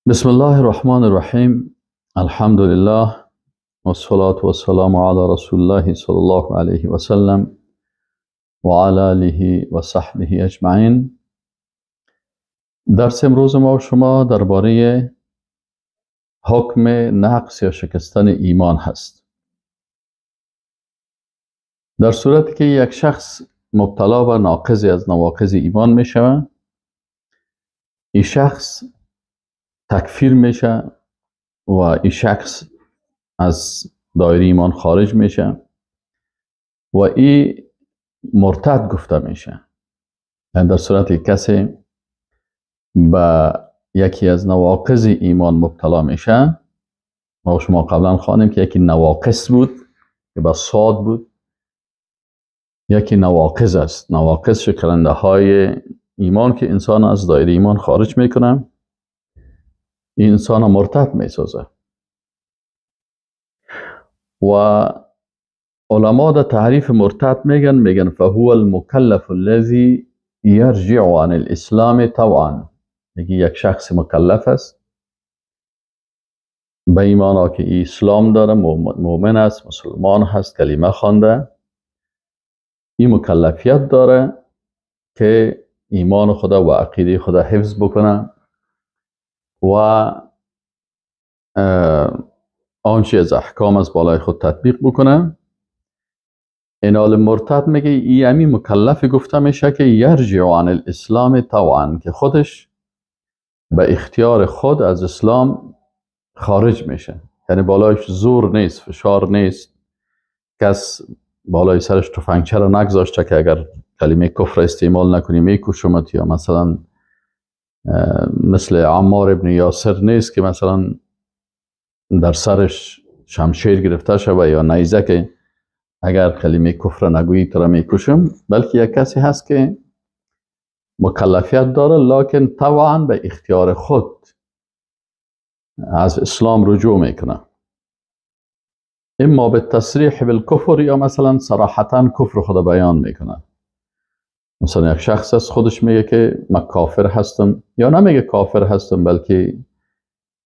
بسم الله الرحمن الرحیم. الحمد لله والصلاة والسلام على رسول الله صلى الله عليه وسلم وعلى آله و صحبه اجمعین. درس امروز ما و شما درباره حکم نقص یا شکستن ایمان هست. در صورتی که یک شخص مبتلا به ناقضی از نواقض ایمان می شود، این شخص تکفیر میشه و این شخص از دایره ایمان خارج میشه و این مرتد گفته میشه. یعنی در صورتی کسی به یکی از نواقض ایمان مبتلا میشه، ما شما قبلا خواندیم که یکی نواقص بود که به صاد بود، یکی نواقض است. نواقض شکننده های ایمان که انسان از دایره ایمان خارج میکنه، این انسان مرتد میسازه. و علما در تعریف مرتد میگن فهو المکلف الذي يرجع عن الاسلام طوعا. میگه یک شخص مکلف است به این معنا که اسلام داره، مؤمن است، مسلمان هست، کلمه خوانده، این مکلفیت داره که ایمان خدا و عقیده خدا حفظ بکنه و آنچه از احکام از بالای خود تطبیق بکنه. اینال مرتد میگه ای امی مکلف گفته میشه که یرجع عن الاسلام طوعا، که خودش به اختیار خود از اسلام خارج میشه. یعنی بالایش زور نیست، فشار نیست، کس بالای سرش تفنگچه رو نگذاشته که اگر کلمه کفر استعمال نکنی میکشمت، یا مثلا مثل عمار ابن یاسر نیست که مثلا در سرش شمشیر گرفته شوه یا نیزه که اگر کلمه کفر نگویی تو را میکشم، بلکه یک کسی هست که مکلفیت داره لکن طوعا به اختیار خود از اسلام رجوع میکنه، اما به تصریح بالکفر یا مثلا صراحتا کفر خود بیان میکنه. مثلا یک شخص است خودش میگه که من کافر هستم، یا نمیگه کافر هستم بلکه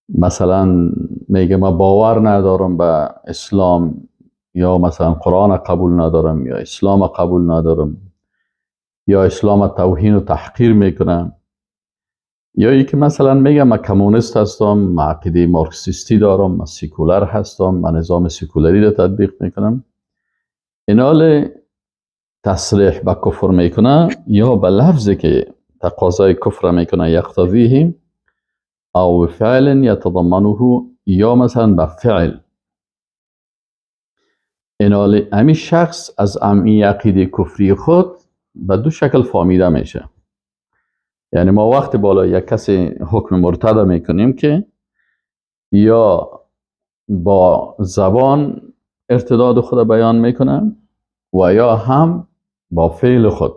مثلا میگه من باور ندارم به اسلام، یا مثلا قرآن قبول ندارم، یا اسلام قبول ندارم، یا اسلام توهین و تحقیر میکنم، یا یکی مثلا میگه من کمونیست هستم، من عقیده مارکسیستی دارم، من سیکولر هستم، من نظام سیکولری رو تطبیق میکنم. اینال تصریح به کفر میکنه یا به لفظی که تقاضای کفر میکنه، یقتضیه، او فعل یتضمنه، یا مثلا به فعل. اینال امی شخص از امی عقیده کفری خود به دو شکل فهمیده میشه. یعنی ما وقت بالا یک کسی حکم مرتد میکنیم که یا با زبان ارتداد خود بیان میکنه و یا هم با فعل خود،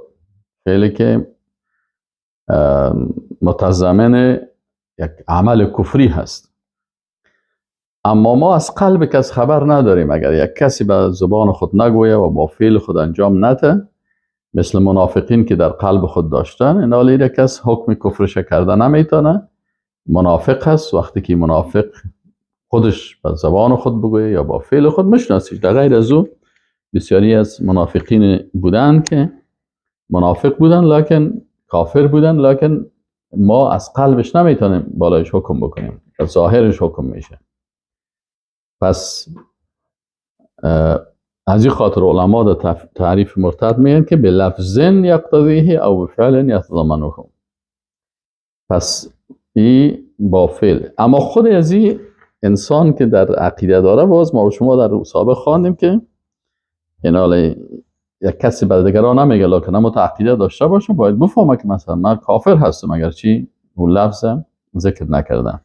فعلی که متضمن یک عمل کفری هست. اما ما از قلب کس خبر نداریم. اگر یک کسی به زبان خود نگویه و با فعل خود انجام نده، مثل منافقین که در قلب خود داشتن، این حالی کس حکم کفرش کرده نمیتونه، منافق هست. وقتی که منافق خودش به زبان خود بگویه یا با فعل خود میشناسیش. در غیر از او بسیاری از منافقین بودن که منافق بودن لکن کافر بودن، لکن ما از قلبش نمیتونیم بالایش حکم بکنیم، از ظاهرش حکم میشه. پس از این خاطر علما در تعریف مرتد میگن که به لفظ یقتضیه او به فعل یتضمنه. پس این با فعل. اما خود از این انسان که در عقیده داره، باز ما و شما در سابق خواندیم که یعنی یک کسی بر دیگران نمیگه لکن اما عقیده داشته باشه، باید بفهمه که مثلا من کافر هستم، اگرچه اون لفظ ذکر نکردم.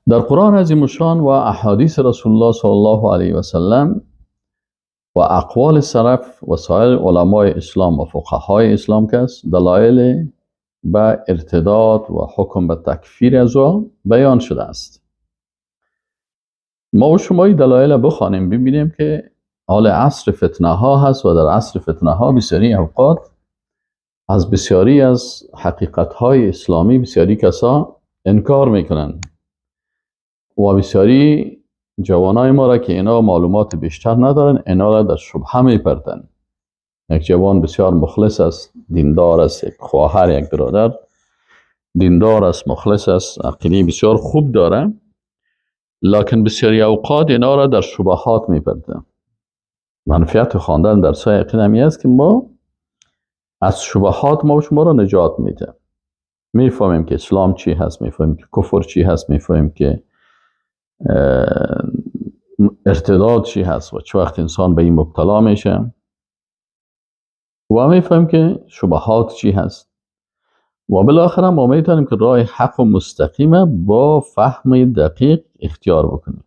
در قرآن عظیم الشان و احادیث رسول الله صلی الله علیه و سلم و اقوال سلف و سایر علمای اسلام و فقهای اسلام که است دلایل به ارتداد و حکم به تکفیر از او بیان شده است. ما و شما این دلایل بخوانیم ببینیم که حال عصر فتنه ها هست و در عصر فتنه ها بسیاری اوقات از بسیاری از حقیقت های اسلامی بسیاری کسا انکار میکنن و بسیاری جوانای ما را که اینا معلومات بیشتر ندارن، اینا را در شبهه میپرتن. یک جوان بسیار مخلص است، دیندار است، یک خواهر، یک برادر دیندار است، مخلص است، عقیده بسیار خوب داره، لکن بسیاری اوقات اینا را در شبهات میپرتن. منفعت خواندن درس های عقیده همی است که ما از شبهات ما شما را نجات میده. میفهمیم که اسلام چی هست، میفهمیم که کفر چی هست، میفهمیم که ارتداد چی هست و چه وقت انسان به این مبتلا میشه، و میفهمیم که شبهات چی هست، و بالاخره ما میتونیم که راه حق و مستقیم با فهم دقیق اختیار بکنیم.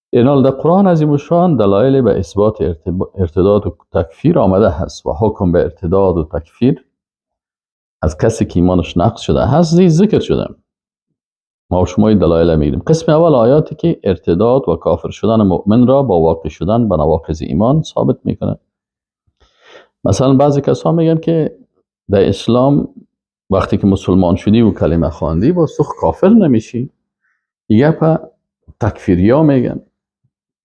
اینال در قرآن عظیم الشان دلایل به اثبات ارتداد و تکفیر آمده هست و حکم به ارتداد و تکفیر از کسی که ایمانش نقص شده هست ذکر شده. ما شما این دلایل میگیریم. قسم اول آیاتی که ارتداد و کافر شدن مؤمن را با واقع شدن به نواقض ایمان ثابت میکنه. مثلا بعضی کسا میگن که در اسلام وقتی که مسلمان شدی و کلمه خواندی باز تو کافر نمیشی. یه گپ تکفیریا میگن،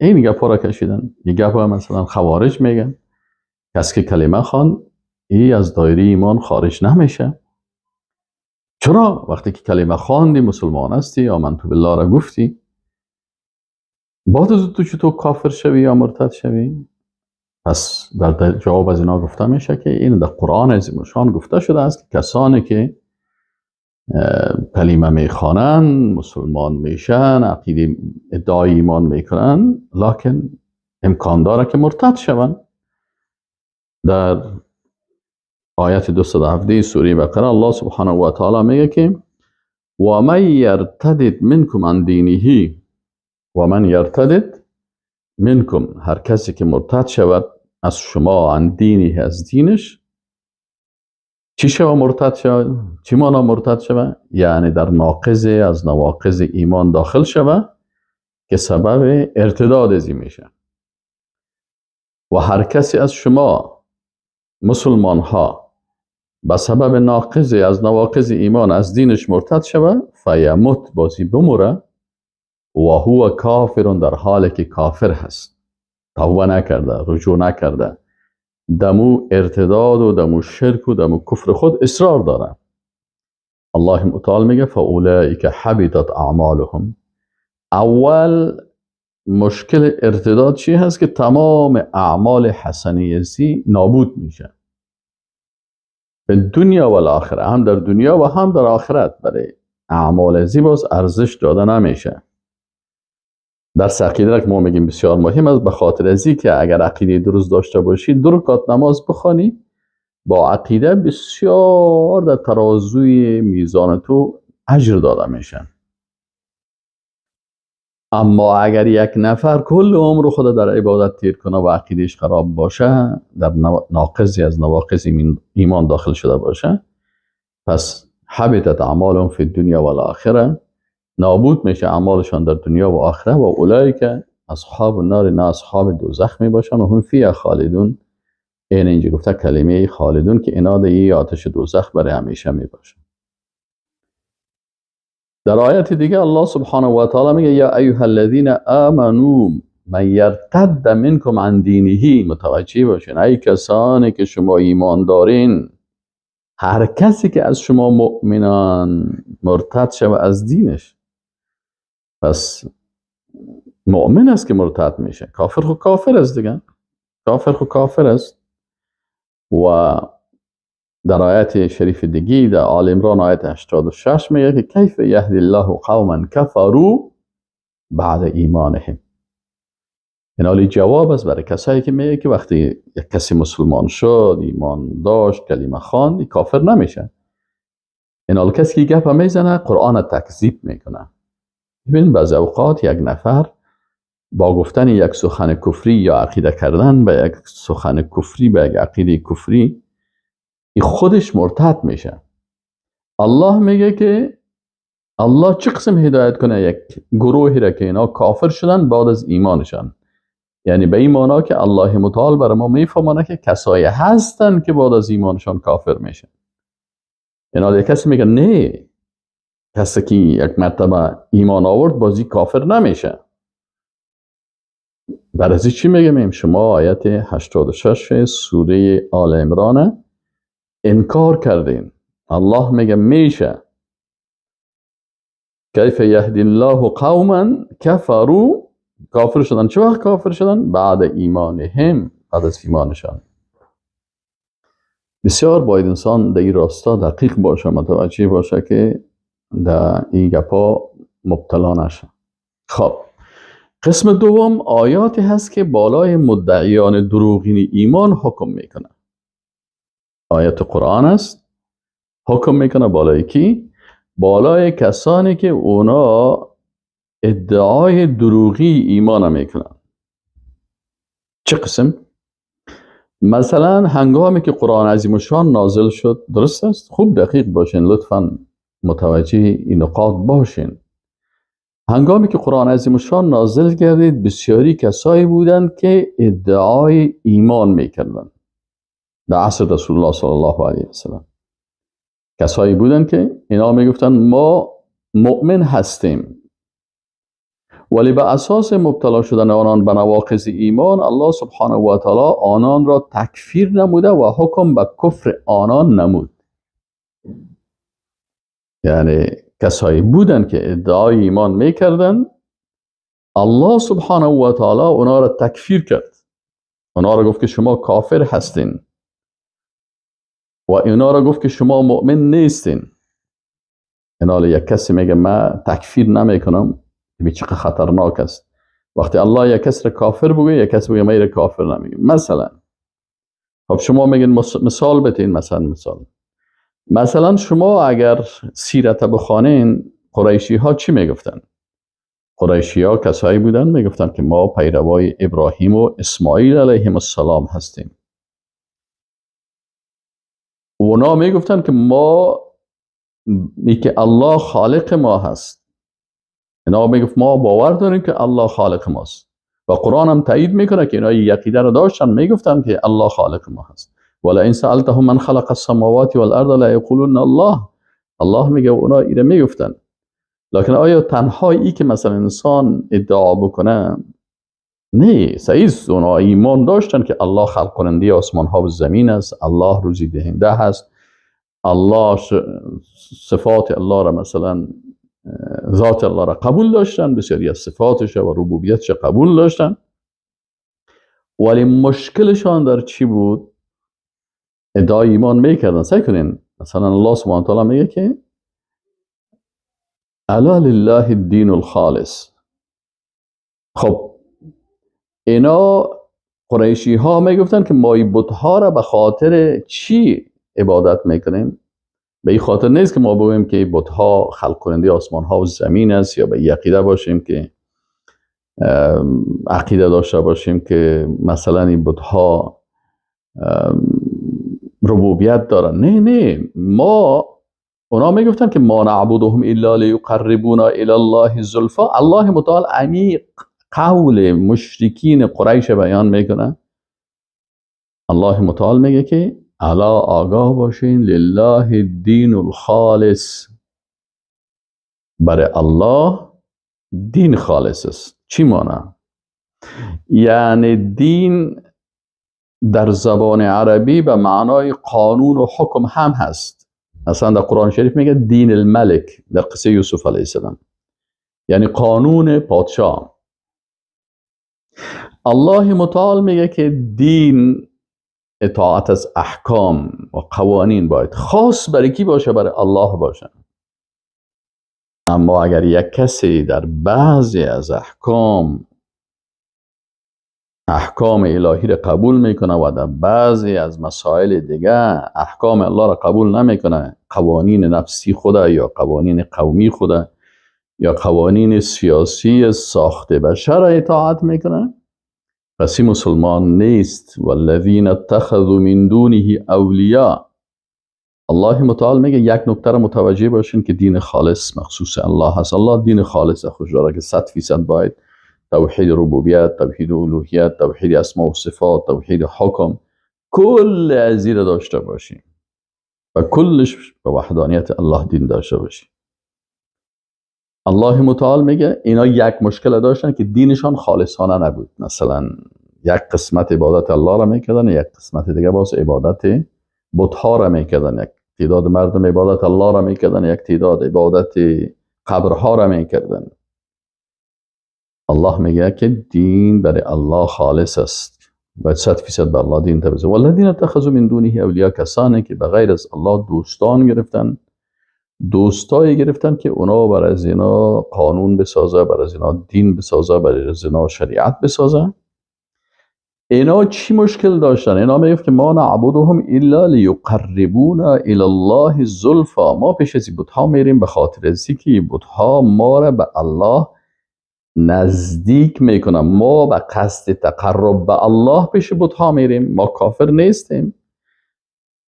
این گپ را کشیدن. یه گپ مثلا خوارج میگن کسی که کلمه خواند ای از دایره ایمان خارج نمیشه. چرا؟ وقتی که کلمه خواندی مسلمان هستی، آمنت بالله را گفتی، بعد از تو چطور کافر شوی یا مرتد شوی؟ پس در جواب از اینا گفته میشه که این در قرآن عظیم الشان گفته شده است که کسانی که کلمه میخوانن مسلمان میشن، عقیده ادعای ایمان میکنن، لکن امکان داره که مرتد شون. در آیت 217 سوره بقره الله سبحانه و تعالی میگه که و من یرتدد منکم عن دینه، و من یرتدد منکم، هر کسی که مرتد شود از شما، عن دینه، از دینش، چی شود مرتد شود؟ چی مانا مرتد شود؟ یعنی در ناقض از نواقض ایمان داخل شود که سبب ارتداد ازی میشه. و هر کسی از شما مسلمان ها به سبب ناقض از نواقض ایمان از دینش مرتد شود، فیموت، بازی بموره، و هو کافر، در حالی که کافر هست، توبه نکرده، رجوع نکرده، دمو ارتداد و دمو شرک و دمو کفر خود اصرار داره. الله متعال میگه فاولئک حبطت اعمالهم. اول مشکل ارتداد چی هست؟ که تمام اعمال حسنه سی نابود میشه، به دنیا و آخرت، هم در دنیا و هم در آخرت. برای اعمال زی باز ارزش داده نمیشه. درس عقیده که ما میگیم بسیار مهم است، به خاطر ازی که اگر عقیده درست داشته باشی، 2 رکعت نماز بخوانی با عقیده، بسیار در ترازوی میزان تو اجر داده میشن. اما اگر یک نفر کل عمر خود در عبادت تیر کنه و عقیدهش خراب باشه، در ناقضی از نواقض ایمان داخل شده باشه، پس حبطت اعمالهم فی الدنیا و الاخره، نابود میشه اعمالشان در دنیا و آخره. و اولئک اصحاب النار، نه اصحاب دوزخ می باشن، و هم فیها خالدون. این اینجا گفته کلمه خالدون که اینا در ای آتش دوزخ برای همیشه می باشن. در آیت دیگه الله سبحانه و تعالی میگه یا ایها الذین آمنوا من یرتد منکم عن دینه. متوجه باشین ای کسانی که شما ایمان دارین، هر کسی که از شما مؤمنان مرتد شود از دینش، پس مؤمن است که مرتد میشه، کافر خو کافر است دیگه، کافر خو کافر است. و در آیت شریف دیگه در آل عمران آیت 86 میگه که کیف یهدی الله قوما کفروا بعد ایمانهم. این حالی جواب است برای کسایی که میگه که وقتی یک کسی مسلمان شد، ایمان داشت، کلمه خواند، کافر نمیشه. این حال کسی که گپ میزنه قرآن تکذیب میکنه. ببین بعضی اوقات یک نفر با گفتن یک سخن کفری یا عقیده کردن به یک سخن کفری، به یک عقیده کفری، این خودش مرتد میشه. الله میگه که الله چه قسم هدایت کنه یک گروهی را که اینا کافر شدن بعد از ایمانشان. یعنی به این معنا که الله متعال برای ما میفهمانه که کسایی هستن که بعد از ایمانشان کافر میشن. اینا یک کسی میگه نه کسی که یک مرتبه ایمان آورد بازی کافر نمیشه. در از چی میگم؟ شما آیت 86 سوره آل عمران انکار کردین. الله میگه میشه. کیف یهدی الله قوما کفروا، کافر شدن. چه وقت کافر شدن؟ بعد ایمانهم، بعد از ایمانشان. بسیار باید انسان در این راستا دقیق باشه، متوجه باشه که در این گپا مبتلا نشه. خب قسم دوم آیاتی هست که بالای مدعیان دروغین ایمان حکم میکنه. آیت قرآن است، حکم میکنه بالای کی؟ بالای کسانی که اونا ادعای دروغی ایمان میکنن. چه قسم؟ مثلا هنگامی که قرآن عظیم الشان نازل شد، درست است؟ خوب دقیق باشین، لطفاً متوجه این نقاط باشین. هنگامی که قرآن عظیم الشان نازل گردید، بسیاری کسایی بودند که ادعای ایمان میکردند. در عصر رسول الله صلی الله علیه و سلم کسایی بودند که اینا میگفتند ما مؤمن هستیم، ولی به اساس مبتلا شدن آنان به نواقض ایمان، الله سبحانه و تعالی آنان را تکفیر نموده و حکم به کفر آنان نمود. یعنی کسایی بودند که ادعای ایمان میکردن، الله سبحانه و تعالی اونا را تکفیر کرد، اونا را گفت که شما کافر هستین و اونا را گفت که شما مؤمن نیستین. اینا یک کسی میگه من تکفیر نمیکنم، به چقدر خطرناک است. وقتی الله یک کس را کافر بگه، یک کس بگه من را کافر نمیگم. مثلا خب شما میگین مثال بتین، مثلا شما اگر سیرت بخوانین، قریشی ها چی میگفتن؟ قریشی ها کسایی بودن میگفتن که ما پیروای ابراهیم و اسماعیل علیهم السلام هستیم. اونا میگفتن که ما که الله خالق ما هست. اینا میگفت ما باور داریم که الله خالق ماست و قرآن هم تایید میکنه که اینا این عقیده رو داشتن، میگفتن که الله خالق ما هست. ولئن سألتهم من خلق السماوات والارض لیقولن الله. الله میگه اونا ایره میگفتن. لکن آیا تنها ای که مثلا انسان ادعا بکنه؟ نه، صحیح است، اونا ایمان داشتن که الله خلق کننده آسمان ها و زمین است، الله روزی دهنده هست، الله صفات الله را مثلا ذات الله را قبول داشتن، بسیاری از صفاتش و ربوبیتش قبول داشتن. ولی مشکلشان در چی بود؟ ادعای ایمان میکردن. سعی کنین مثلا الله سبحانه وتعالی میگه که الا لله الدین الخالص. خب اینا قریشی ها میگفتن که ما این بت‌ها را به خاطر چی عبادت میکنیم؟ به این خاطر نیست که ما بگوییم که بت‌ها خلق کننده آسمان ها و زمین است، یا به این عقیده باشیم که عقیده داشته باشیم که مثلا این بت‌ها ربوبیت دارن. نه نه، ما اونا میگفتن که ما نعبدهم الا لیقربونا الی الله زلفا. الله متعال عمیق قول مشرکین قریش بیان میکنه. الله متعال میگه که الا آگاه باشین، لله الدین الخالص، برای الله دین خالص است. چی معنی؟ یعنی دین در زبان عربی به معنای قانون و حکم هم هست. مثلا در قرآن شریف میگه دین الملک، در قصه یوسف علیه السلام، یعنی قانون پادشاه. الله متعال میگه که دین اطاعت از احکام و قوانین باید خاص برای کی باشه؟ برای الله باشه. اما اگر یک کسی در بعضی از احکام الهی را قبول میکنه و در بعضی از مسائل دیگه احکام الله را قبول نمیکنه، قوانین نفسی خوده یا قوانین قومی خوده یا قوانین سیاسی ساخت بشر را اطاعت میکنه، پس این مسلمان نیست. والذین اتخذوا من دونه اولیاء. الله متعال میگه یک نکته را متوجه باشین که دین خالص مخصوص الله هست. الله دین خالص خوش داره که 100% باید توحید ربوبیت، توحید الوهیت، توحید اسما و صفات، توحید حکم، کل از این داشته باشیم و کلش به وحدانیت الله دین داشته باشیم. الله متعال میگه اینا یک مشکل داشتن که دینشان خالصانه نبود. مثلا یک قسمت عبادت الله را میکردن، یک قسمت دیگه باز عبادت بتها را میکردن، یک تعداد مردم عبادت الله را میکردن، یک تعداد عبادت قبرها را میکردن. الله میگه که دین برای الله خالص است، باید 100% به الله دین تبزه. والذین اتخذوا من دونه اولیا، کسانی که به غیر از الله دوستان گرفتن، دوستایی گرفتن که اونا بر از اینا قانون بسازه، بر از اینا دین بسازه، بر از اینا شریعت بسازه. اینا چی مشکل داشتن؟ اینا میگفت که ما نعبدهم الا لیقربونا الی الله زلفا، ما پیش از بتها میریم به خاطر از که بتها ما را به الله نزدیک میکنه، ما به قصد تقرب به الله پیش بتها میریم، ما کافر نیستیم.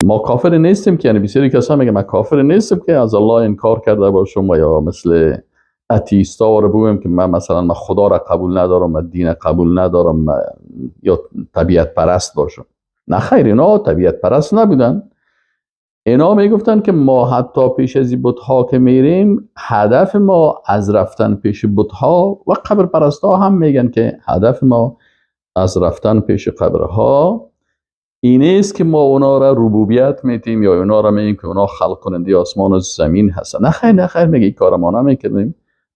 ما کافر نیستیم که، یعنی بسیاری کسا میگه من کافر نیستم که از الله انکار کرده باشم و یا مثل اتیستا رو بگویم که من مثلا من خدا را قبول ندارم، من دین قبول ندارم، من یا طبیعت پرست باشم. نه خیر، اینا طبیعت پرست نبودن. اینا میگفتن که ما حتی پیش از بتها که میریم، هدف ما از رفتن پیش بتها و قبر پرستها هم میگن که هدف ما از رفتن پیش قبرها این است که ما اونا را ربوبیت میتیم یا اونا را میگیم که اونا خلق کننده آسمان و زمین هستن. نه خیر، نه خیر، میگه این کار ما نمیکردیم.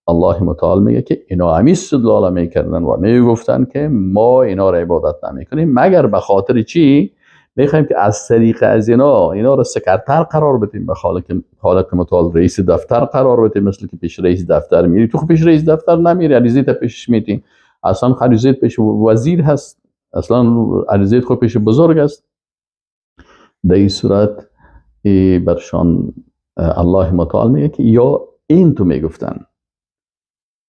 الله متعال میگه که اینا همی استدلال میکردن و میگفتن که ما اینا را عبادت نمیکنیم مگر به خاطر چی؟ میخوایم که از طریق از اینا را سکرتر قرار بدیم به خالق متعال، رئیس دفتر قرار بدیم. مثل که پیش رئیس دفتر میری، تو پیش رئیس دفتر نمیری، عریضه پیشش میتی، اصلا عریضه پیش وزیر هست، اصلا عریضه خود پیش بزرگ است. در این صورت برشان الله متعال میگه که یا این تو میگفتن.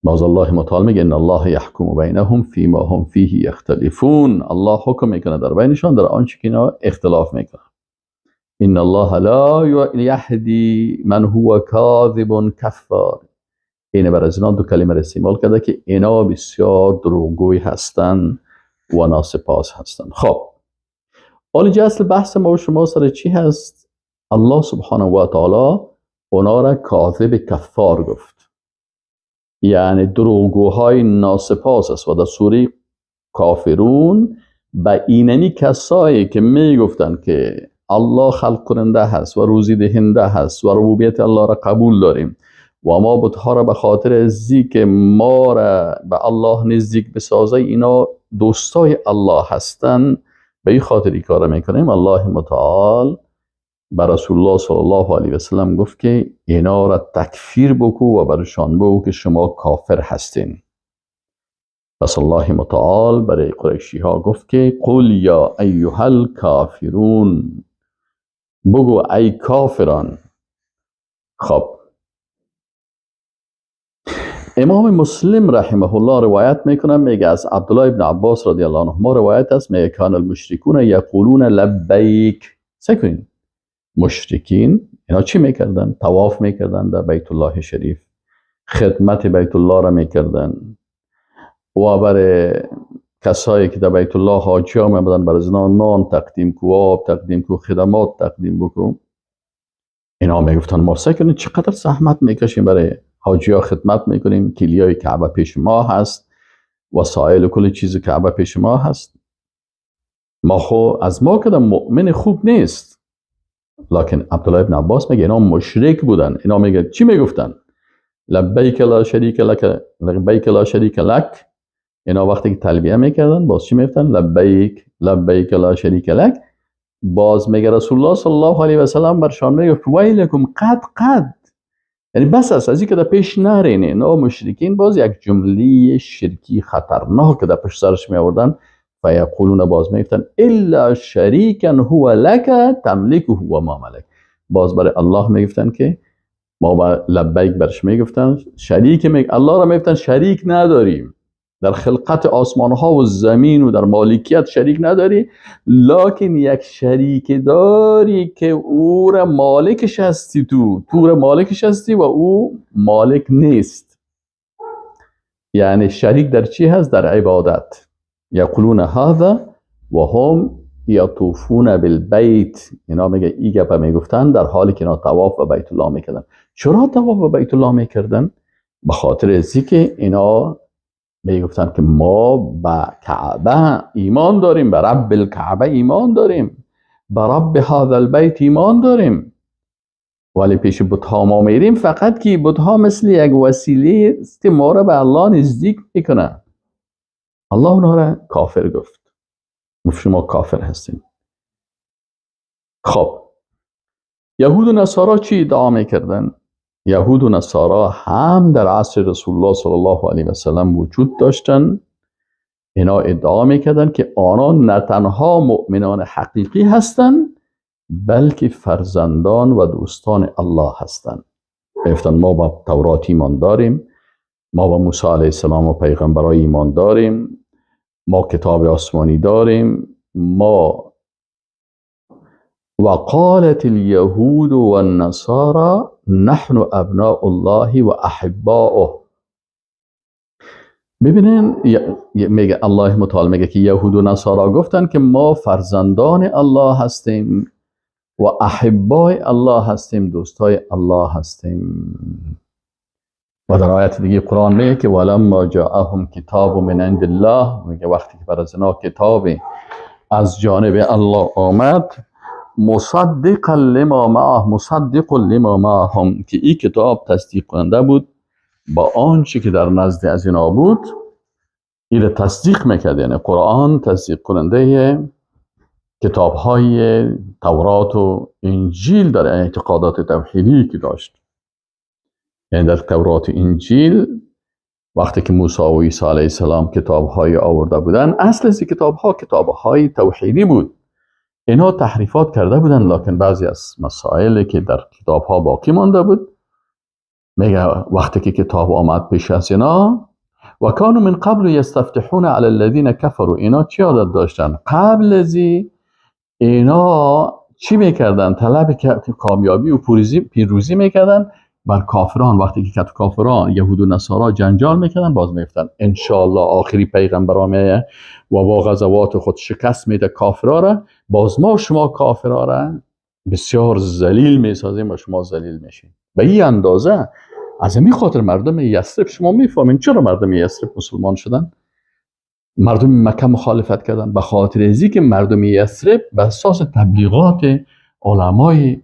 باز الله متعال میگه ان الله یحکم بینهم فیما هم فیه یختلفون، الله حکم میکنه در بینشان در آنچه که اینا اختلاف میکنن. ان الله لا یهدی من هو کاذب کفار. این بر از اینا دو کلمه را استعمال کرده که اینا بسیار دروغگوی هستند و ناسپاس هستند. خب حالا اصل بحث ما و شما سر چی هست؟ الله سبحانه و تعالی اونا را کاذب کفار گفت، یعنی دروغگوهای ناسپاس است. و در سوره کافرون به اینمی کسایی که میگفتن که الله خلق کننده هست و روزی دهنده هست و ربوبیت الله را قبول داریم و ما بتها را به خاطر ازی که ما را به الله نزدیک بسازه، اینا دوستای الله هستند، به این خاطر این کار میکنیم. الله متعال به رسول الله صلی الله علیه و سلم گفت که اینا را تکفیر بکو و برشان بگو که شما کافر هستین. پس الله متعال برای قریشی ها گفت که قل یا ایها الکافرون، بگو ای کافران. خب امام مسلم رحمه الله روایت میکنه، میگه از عبدالله ابن عباس رضی الله عنهما روایت است، میگه کان المشرکون یقولون لبیک. سکنین مشرکین اینا چی میکردن؟ طواف میکردن در بیت الله شریف، خدمت بیت الله را میکردن و برای کسایی که در بیت الله حاجی ها میامدن برای اینا نان تقدیم کو، آب تقدیم کو، خدمات تقدیم بکو. اینا میگفتن ما سکنین چقدر زحمت میکشیم برای حاجی ها خدمت میکنیم، کلیای کعبه پیش ما هست، وسایل و کل چیز کعبه پیش ما هست، ما خو از ما کدام مؤمن خوب نیست. لکن عبدالله ابن عباس میگه اینا مشرک بودن. اینا میگه چی میگفتن؟ لبیک لا شریک لک، لبیک لا شریک لک. اینا وقتی که تلبیه میکردن باز چی میگفتن؟ لبیک لبیک لا شریک لک. باز میگه رسول الله صلی الله علیه و سلم برشان میگه ویلکم قد قد، یعنی بس است از اینکه در پیش نرین. اینا مشرکین باز یک جمله شرکی خطرناک در پشت سرش می آوردن. فیقولون باز میگفتن الا شریکا هو لک تملکه و ما ملک. باز برای الله میگفتن که ما با لبیک برش میگفتن شریک، الله را میگفتن شریک نداریم در خلقت آسمان ها و زمین و در مالکیت شریک نداری، لکن یک شریک داری که او را مالکش هستی، تو را مالکش هستی و او مالک نیست. یعنی شریک در چی هست؟ در عبادت. یقولون هذا و هم یطوفون بالبیت. اینا میگه ای گپه میگفتن در حالی که اینا طواف و بیت الله میکردن. چرا طواف و بیت الله میکردن؟ به خاطر ازی که اینا میگفتن که ما به کعبه ایمان داریم، به رب الکعبه ایمان داریم، به رب هذا البیت ایمان داریم، ولی پیش بتها ما میریم فقط که بتها مثل یک وسیله است که ما را به الله نزدیک میکنه. الله اونها را کافر گفت، گفت شما کافر هستین. خب یهود و نصارا چی ادعا میکردن؟ یهود و نصارا هم در عصر رسول الله صلی الله علیه و سلم وجود داشتن. اینا ادعا میکردن که آنان نه تنها مؤمنان حقیقی هستند، بلکه فرزندان و دوستان الله هستند. گفتن ما با تورات ایمان داریم، ما با موسی علیه السلام و پیغمبرای ایمان داریم، ما کتاب آسمانی داریم، ما وقالت اليهود والنصارى نحن ابناء الله و احباؤه. ببینین میگه الله متعال میگه که یهود و نصارا گفتن که ما فرزندان الله هستیم و احبای الله هستیم، دوستای الله هستیم. و در آیت دیگه قرآن میگه که ولما جاءهم کتاب من عند الله، میگه وقتی که بر از اینا کتاب از جانب الله آمد، مصدقا لما معه، مصدق لما معهم، که این کتاب تصدیق کننده بود با آنچه که در نزد از اینا بود، این تصدیق میکرد. یعنی قرآن تصدیق کننده کتاب های تورات و انجیل در اعتقادات توحیدی که داشت. یعنی در تورات و انجیل وقتی که موسی و عیسی علیه السلام کتاب های آورده بودن، اصل از کتاب ها کتاب های توحیدی بود. اینها تحریفات کرده بودن، لکن بعضی از مسائل که در کتاب ها باقی مانده بود، میگه وقتی که کتاب آمد پیش از اینا، و کانوا من قبل یستفتحون علی الذین کفروا، اینا چی عادت داشتن؟ قبل از اینا چی میکردن؟ طلب کامیابی و پیروزی میکردن بر کافران. وقتی که کافران یهود و نصارا جنجال میکردن، باز میگفتن انشاءالله آخری پیغمبر میایه و با غزوات خود شکست میده کافرا را، باز ما شما کافرا را بسیار ذلیل میسازیم و شما ذلیل میشین. به این اندازه از این خاطر مردم یثرب، شما میفهمین چرا مردم یثرب مسلمان شدن؟ مردم مکه مخالفت کردن، به خاطر ازی که مردم یثرب به اساس تبلیغات علمای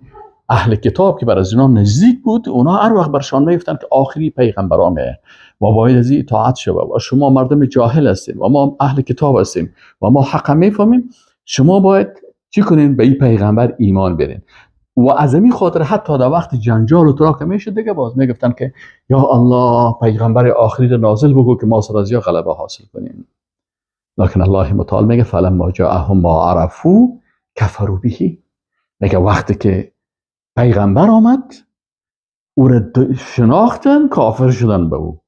اهل کتاب که بر از اینا نزدیک بود، اونا هر وقت برشان میگفتن که آخری پیغمبران میه و باید از این اطاعت شود و شما مردم جاهل هستین و ما اهل کتاب هستیم و ما حق میفهمیم، شما باید چی کنین؟ به این پیغمبر ایمان برین. و از این خاطر حتی در وقت جنجال و تراک میشد دیگه، باز میگفتن که یا الله پیغمبر آخری رو نازل بگو که ما سر از یا غلبه حاصل کنیم. لکن الله متعال میگه فلما جاءهم ما عرفوا کفروا به، میگه وقتی که پیغمبر آمد او را شناختن، کافر شدن به او.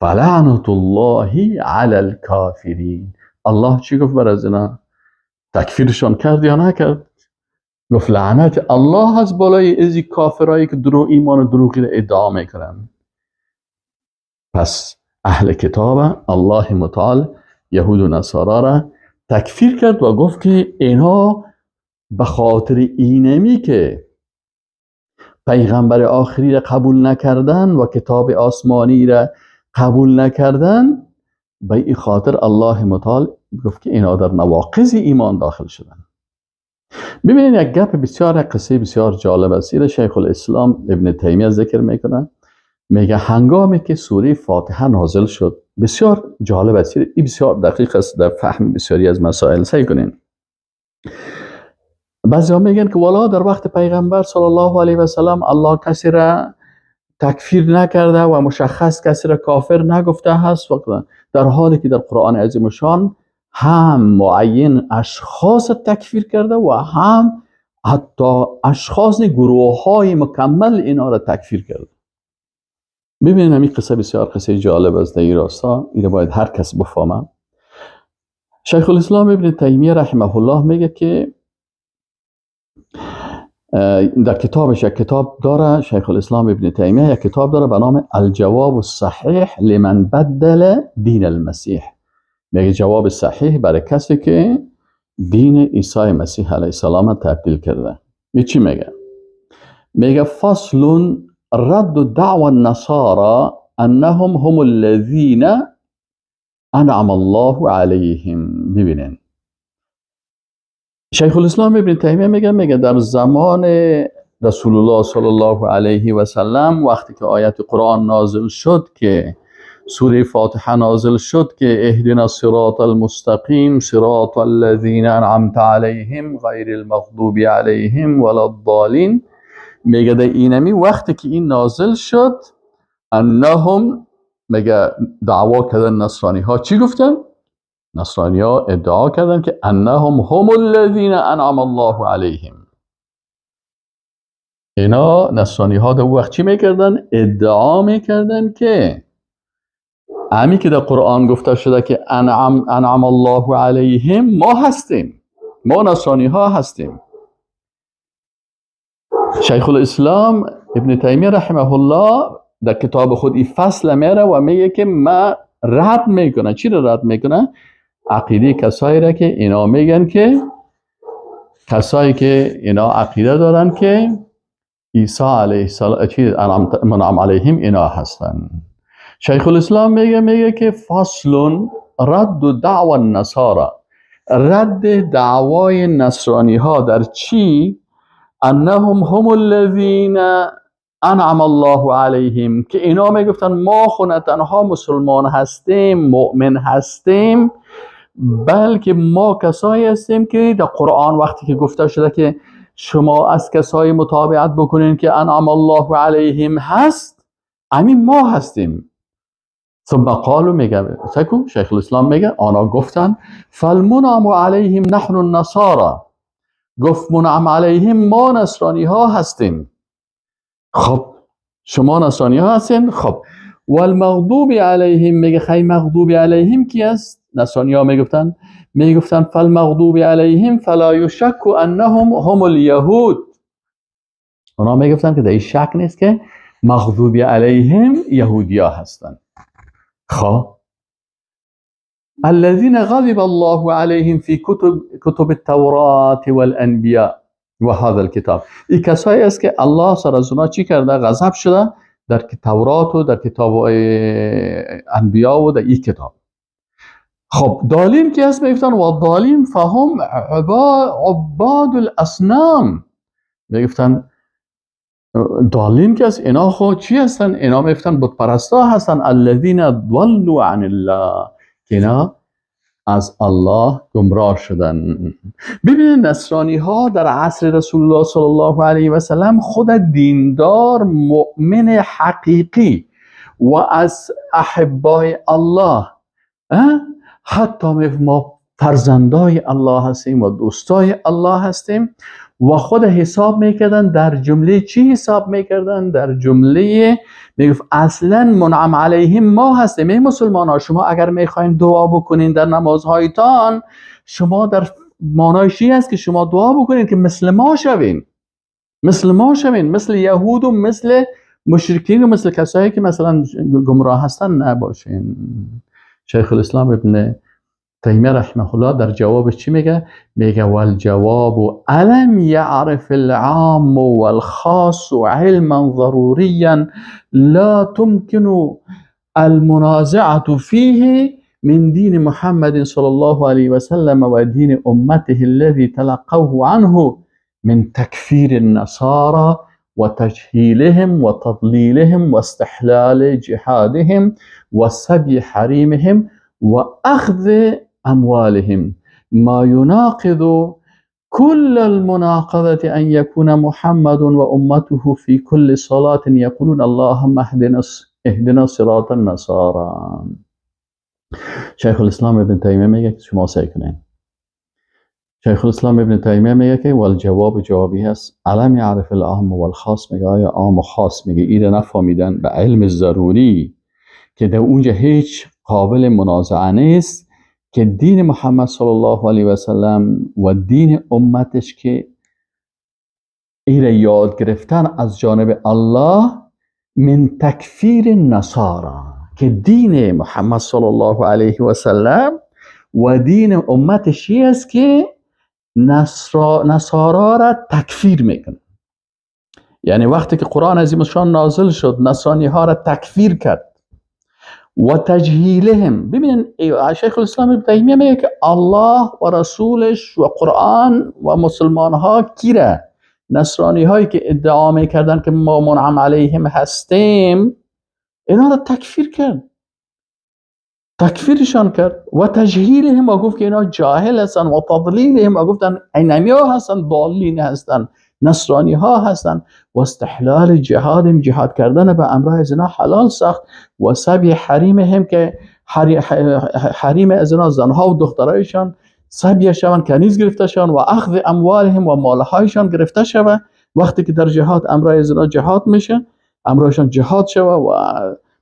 فلعنت الله علی الکافرین. الله چی گفت بر از اینا؟ تکفیرشان کرد یا نکرد؟ گفت لعنت الله از بالای ازی کافرایی که درو ایمان و دروغی را ادعا میکنن. پس اهل کتاب الله متعال یهود و نصارا را تکفیر کرد و گفت که اینها به خاطر اینمی که پیغمبر آخری را قبول نکردن و کتاب آسمانی را قبول نکردن، به این خاطر الله متعال گفت که اینا در نواقض ایمان داخل شدن. ببینید یک گپ بسیار، قصه بسیار جالب است. این شیخ الاسلام ابن تیمیه ذکر میکنه، میگه هنگامی که سوره فاتحه نازل شد، بسیار جالب است، این بسیار دقیق است در فهم بسیاری از مسائل. سعی کنین. بعضی ها میگن که والا در وقت پیغمبر صلی الله علیه و سلم الله کسی را تکفیر نکرده و مشخص کسی را کافر نگفته هست، در حالی که در قرآن عظیم الشان هم معین اشخاص تکفیر کرده و هم حتی اشخاص گروه های مکمل اینا را تکفیر کرده. ببینید همین قصه بسیار قصه جالب است در این راستا، این باید هر کس بفهمه. شیخ الاسلام ابن تیمیه رحمه الله میگه که در کتابش یک کتاب داره، شیخ الاسلام ابن تیمیه یک کتاب داره به نام الجواب الصحیح لمن بدل دین المسیح. میگه جواب صحیح برای کسی که دین عیسی مسیح علیه السلام تبدیل کرده. می چی میگه؟ میگه فصل رد دعوى النصارى انهم هم الذین انعم الله علیهم. ببینین شیخ الاسلام ابن تیمیه میگه در زمان رسول الله صلی الله علیه و سلم وقتی که آیت قرآن نازل شد، که سوره فاتحه نازل شد که اهدنا الصراط المستقیم صراط الذین انعمت علیهم غیر المغضوب علیهم ولا الضالین، میگه در اینمی وقتی که این نازل شد، انهم میگه دعوا کردن نصرانی ها. چی گفتن؟ نصرانی ها ادعا کردن که انهم هم الذین انعم الله علیهم. اینا نصرانی ها در وقت چی میکردن؟ ادعا میکردن که همی که در قرآن گفته شده که انعم الله علیهم ما هستیم، ما نصرانی ها هستیم. شیخ الاسلام ابن تیمیه رحمه الله در کتاب خود این فصل میره و میگه که ما رد میکنه. چی را رد میکنه؟ عقیده کسایی را که اینا میگن که کسایی که اینا عقیده دارن که عیسی علیه السلام چی منعم علیهم اینا هستن. شیخ الاسلام میگه که فصل رد دعوی النصارى، رد دعوای نصرانی ها در چی؟ انهم هم الذین انعم الله علیهم، که اینا میگفتن ما خو نه تنها مسلمان هستیم، مؤمن هستیم، بلکه ما کسایی هستیم که در قرآن وقتی که گفته شده که شما از کسایی متابعت بکنین که انعم الله علیهم هست، همین ما هستیم. ثم قالوا، میگه سکو شیخ الاسلام میگه آنها گفتن فالمنعم علیهم نحن النصارى، گفت منعم علیهم ما نصرانی ها هستیم. خب شما نصرانی ها هستین. خب والمغضوب علیهم، میگه خی مغضوب علیهم کی است؟ نصرانی ها میگفتن فالمغضوب علیهم فلا یشک انهم هم الیهود. اونا میگفتن که در این شک نیست که مغضوب علیهم یهودیا هستن. خب الذين غضب الله عليهم في كتب التوراة والانبیاء و هذا الكتاب. این کسایی است که الله سر از اونا چی کرده؟ غضب شده در تورات و در کتاب انبیا و در این کتاب. خب ضالین کی هست؟ میگفتن و ضالین فهم عباد الاصنام. میگفتن ضالین که هست اینا خود چی هستن؟ اینا میگفتن بت پرستا هستن. الذین ضلوا عن الله، که اینا از الله گمراه شدن. ببینید نصرانی ها در عصر رسول الله صلی الله علیه و سلم خود دیندار مؤمن حقیقی و از احبای الله، حتی ما فرزندای الله هستیم و دوستای الله هستیم و خود حساب میکردن در جمله چی حساب میکردن؟ در جمله میگفت اصلا منعم علیهم ما هستیم. ای مسلمان ها، شما اگر میخواین دعا بکنین در نمازهایتان، شما در معنایش این است که شما دعا بکنین که مثل ما شوین، مثل ما شوین، مثل یهود و مثل مشرکین و مثل کسایی که مثلا گمراه هستن نباشین. شیخ الاسلام ابن تیمیه رحمه الله در جوابش چی میگه؟ میگه والجواب الم یعرف العام والخاص علما ضروریا لا تمكن المنازعة فيه من دين محمد صلى الله عليه وسلم ودين امته الذي تلقوه عنه من تكفير النصارى وتجهيلهم وتضليلهم واستحلال جهادهم وسبي حريمهم وأخذ أموالهم ما يناقض كل المناقضة أن يكون محمد وأمته في كل صلاة يقولون اللهم اهدنا صراط النصارى. شیخ الاسلام ابن تیمیه میگه که شما سعی کنین. شیخ الاسلام ابن تیمیه میگه که والجواب جوابی هست الم یعرف العام والخاص. میگه آیا عام و خاص میگه ایره نفهمیدن به علم ضروری که در اونجا هیچ قابل منازعه نیست که دین محمد صلی الله علیه و سلم و دین امتش که ایره یاد گرفتن از جانب الله من تکفیر النصارى، که دین محمد صلی الله علیه و سلم و دین امتش است که نصارا را تکفیر میکنه. یعنی وقتی که قرآن عظیم الشان نازل شد نصرانی ها را تکفیر کرد. و تجهیلهم. ببینین، شیخ الاسلام ابن تیمیه میگه که الله و رسولش و قرآن و مسلمان ها کیره؟ نصرانی هایی که ادعا میکردن که ما منعم علیهم هستیم، اینا را تکفیر کرد، تکفیرشان کرد. و تجهیلهم، و گفت که اینا جاهل هستن. و تضلیلهم، و گفتن اینمی ها هستن، ضالین هستن، نصرانی ها هستن. و استحلال جهاد، جهاد کردن به امراه از اینا حلال ساخت. و سبی حریمهم، که حریم از اینا، زنها و دخترایشان سبی شوند، کنیز گرفته شوند. و اخذ اموالهم، و مالهایشان گرفته شوند. وقتی که در جهاد امراه از اینا جهاد میشه، امرایشان جهاد شوه و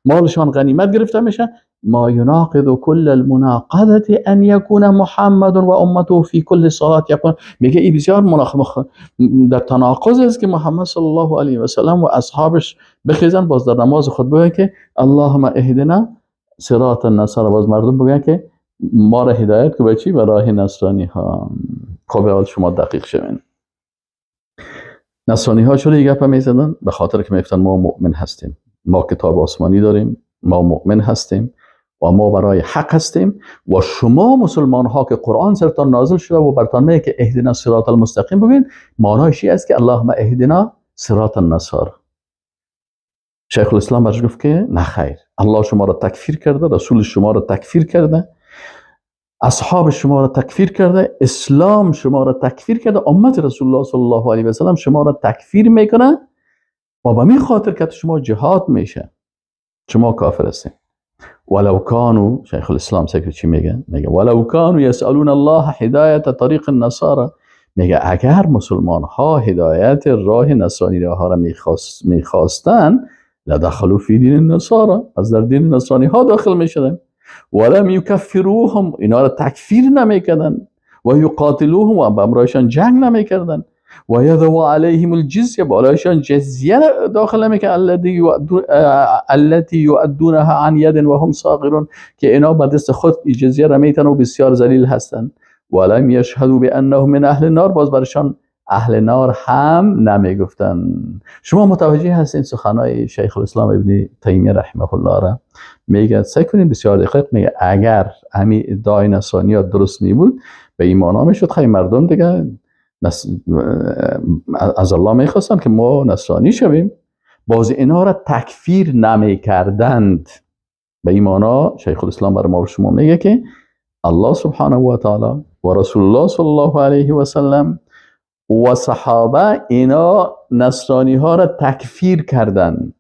مالشان غنیمت گرفته میشه. ما يناقض كل المناقضة أن يكون محمد و امته في كل صلاة يقول. میگه این بسیار در تناقض است که محمد صلی الله علیه و سلم و اصحابش بخیزن، باز در نماز خود بگن که اللهم اهدنا صراط النصارى، باز مردم بگن که ما را هدایت که به چی؟ به راه نصرانی ها. خب، اول شما دقیق شوین. نصرانی ها چرا گپ میزدن؟ به خاطر که میگفتن ما مؤمن هستیم، ما کتاب آسمانی داریم، ما مؤمن هستیم و ما برای حق هستیم و شما مسلمان ها که قرآن سرتان نازل شده و برتان میگه که اهدنا صراط المستقیم بگین، معنایش است که اللهم اهدنا صراط النصارى. شیخ الاسلام برش گفت که نه خیر، الله شما را تکفیر کرده، رسول شما را تکفیر کرده، اصحاب شما را تکفیر کرده، اسلام شما را تکفیر کرده، امت رسول الله صلی الله علیه و سلم شما را تکفیر میکنه و به می خاطر که شما جهاد میشه، شما کافر هستین. ولو كانوا، شیخ الاسلام سیکو چی میگه؟ میگه ولو كانوا يسألون الله هدایت طریق النصارى. میگه اگر مسلمان ها هدایت راه نصرانی ها را میخواستن، لدخلوا في دين النصارى، از در دین نصرانی ها داخل میشدن. ولم يكفروهم، اینا را تکفیر نمیکردن. و یقاتلوهم، و به امرایشان جنگ نمیکردن. و یضعوا علیهم الجزیه، بالایشان جزیه داخل نمیکردن. التي يؤدونها عن يد وهم صاغرون، که اینا به دست خود جزیه را میتن و بسیار ذلیل هستند. ولم يشهدوا بانهم من اهل النار، باز برشان اهل نار هم نمیگفتن. شما متوجه هستین سخنای شیخ الاسلام ابن تیمیه رحمه الله را؟ میگه، سیل کنین بسیار دقیق، میگه اگر امی ادعای نصرانیات درست می بود، به این معنا میشد خیلی مردم دیگه از الله میخواستن که ما نصرانی شویم، باز اینا را تکفیر نمیکردند. به این معنا شیخ الاسلام برای ما و شما میگه که الله سبحانه و تعالی و رسول الله صلی الله علیه و سلم و صحابه، اینا نصرانی ها را تکفیر کردن.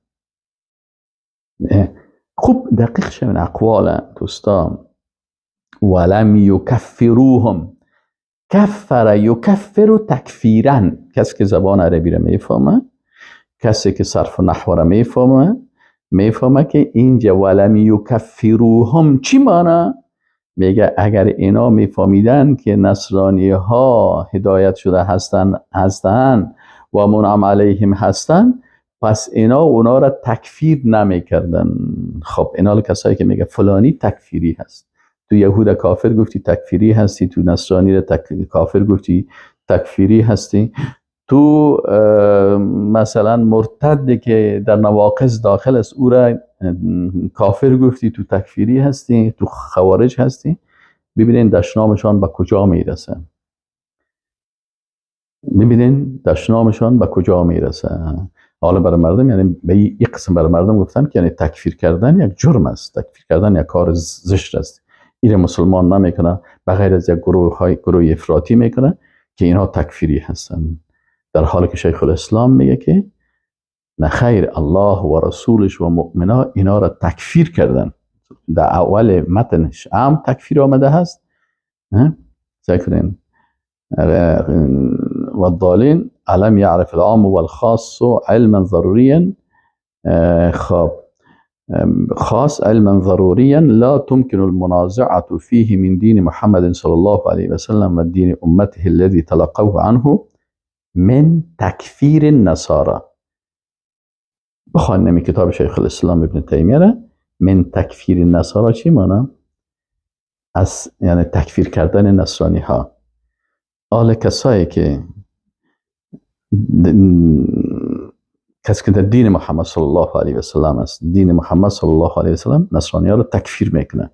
خوب دقیق شوین اقوال دوستان. ولم يكفروهم، كفر يكفر تكفيرا. کسی که زبان عربی را میفهمه، کسی که صرف و نحو را میفهمه، میفهمه که اینجا ولم يكفروهم چی معنی؟ میگه اگر اینا میفهمیدن که نصرانی ها هدایت شده هستن و منعم علیهم هستن، پس اینا اونا را تکفیر نمیکردن. خب، اینا کسایی که میگه فلانی تکفیری هست، تو یهود کافر گفتی تکفیری هستی، تو نصرانی را کافر گفتی تکفیری هستی، تو مثلا مرتد که در نواقض داخل است او را کافر گفتی، تو تکفیری هستی، تو خوارج هستی. ببینین دشنامشان به کجا میرسه. ببینین دشنامشان به کجا میرسه. حالا برای مردم، یعنی به یک قسم برای مردم گفتن که یعنی تکفیر کردن یک جرم است، تکفیر کردن یک کار زشت است، این مسلمان نمیکنه، بغیر از یک گروه افراطی میکنه که اینها تکفیری هستن، در حالی که شیخ الاسلام میگه که نه خیر، الله و رسولش و مؤمنا اینا را تکفیر کردن. در اول متنش هم تکفیر آمده هست. سیل کنین، والضالين ألم يعرف العام والخاص علما ضروريا، خب، خاص علما ضروريا لا تمكن المنازعة فيه من دين محمد صلى الله عليه وسلم ودين أمته الذي تلقوه عنه من تكفير النصارى. بخوانیم کتاب شیخ الاسلام ابن تیمیه. من تكفير النصارى چی مانا؟ از یعنی تکفیر کردن نصرانی ها. آل کسایی که کسی که در دین محمد صلی الله علیه و سلم است، دین محمد صلی الله علیه و سلم نصرانی ها را تکفیر میکنه.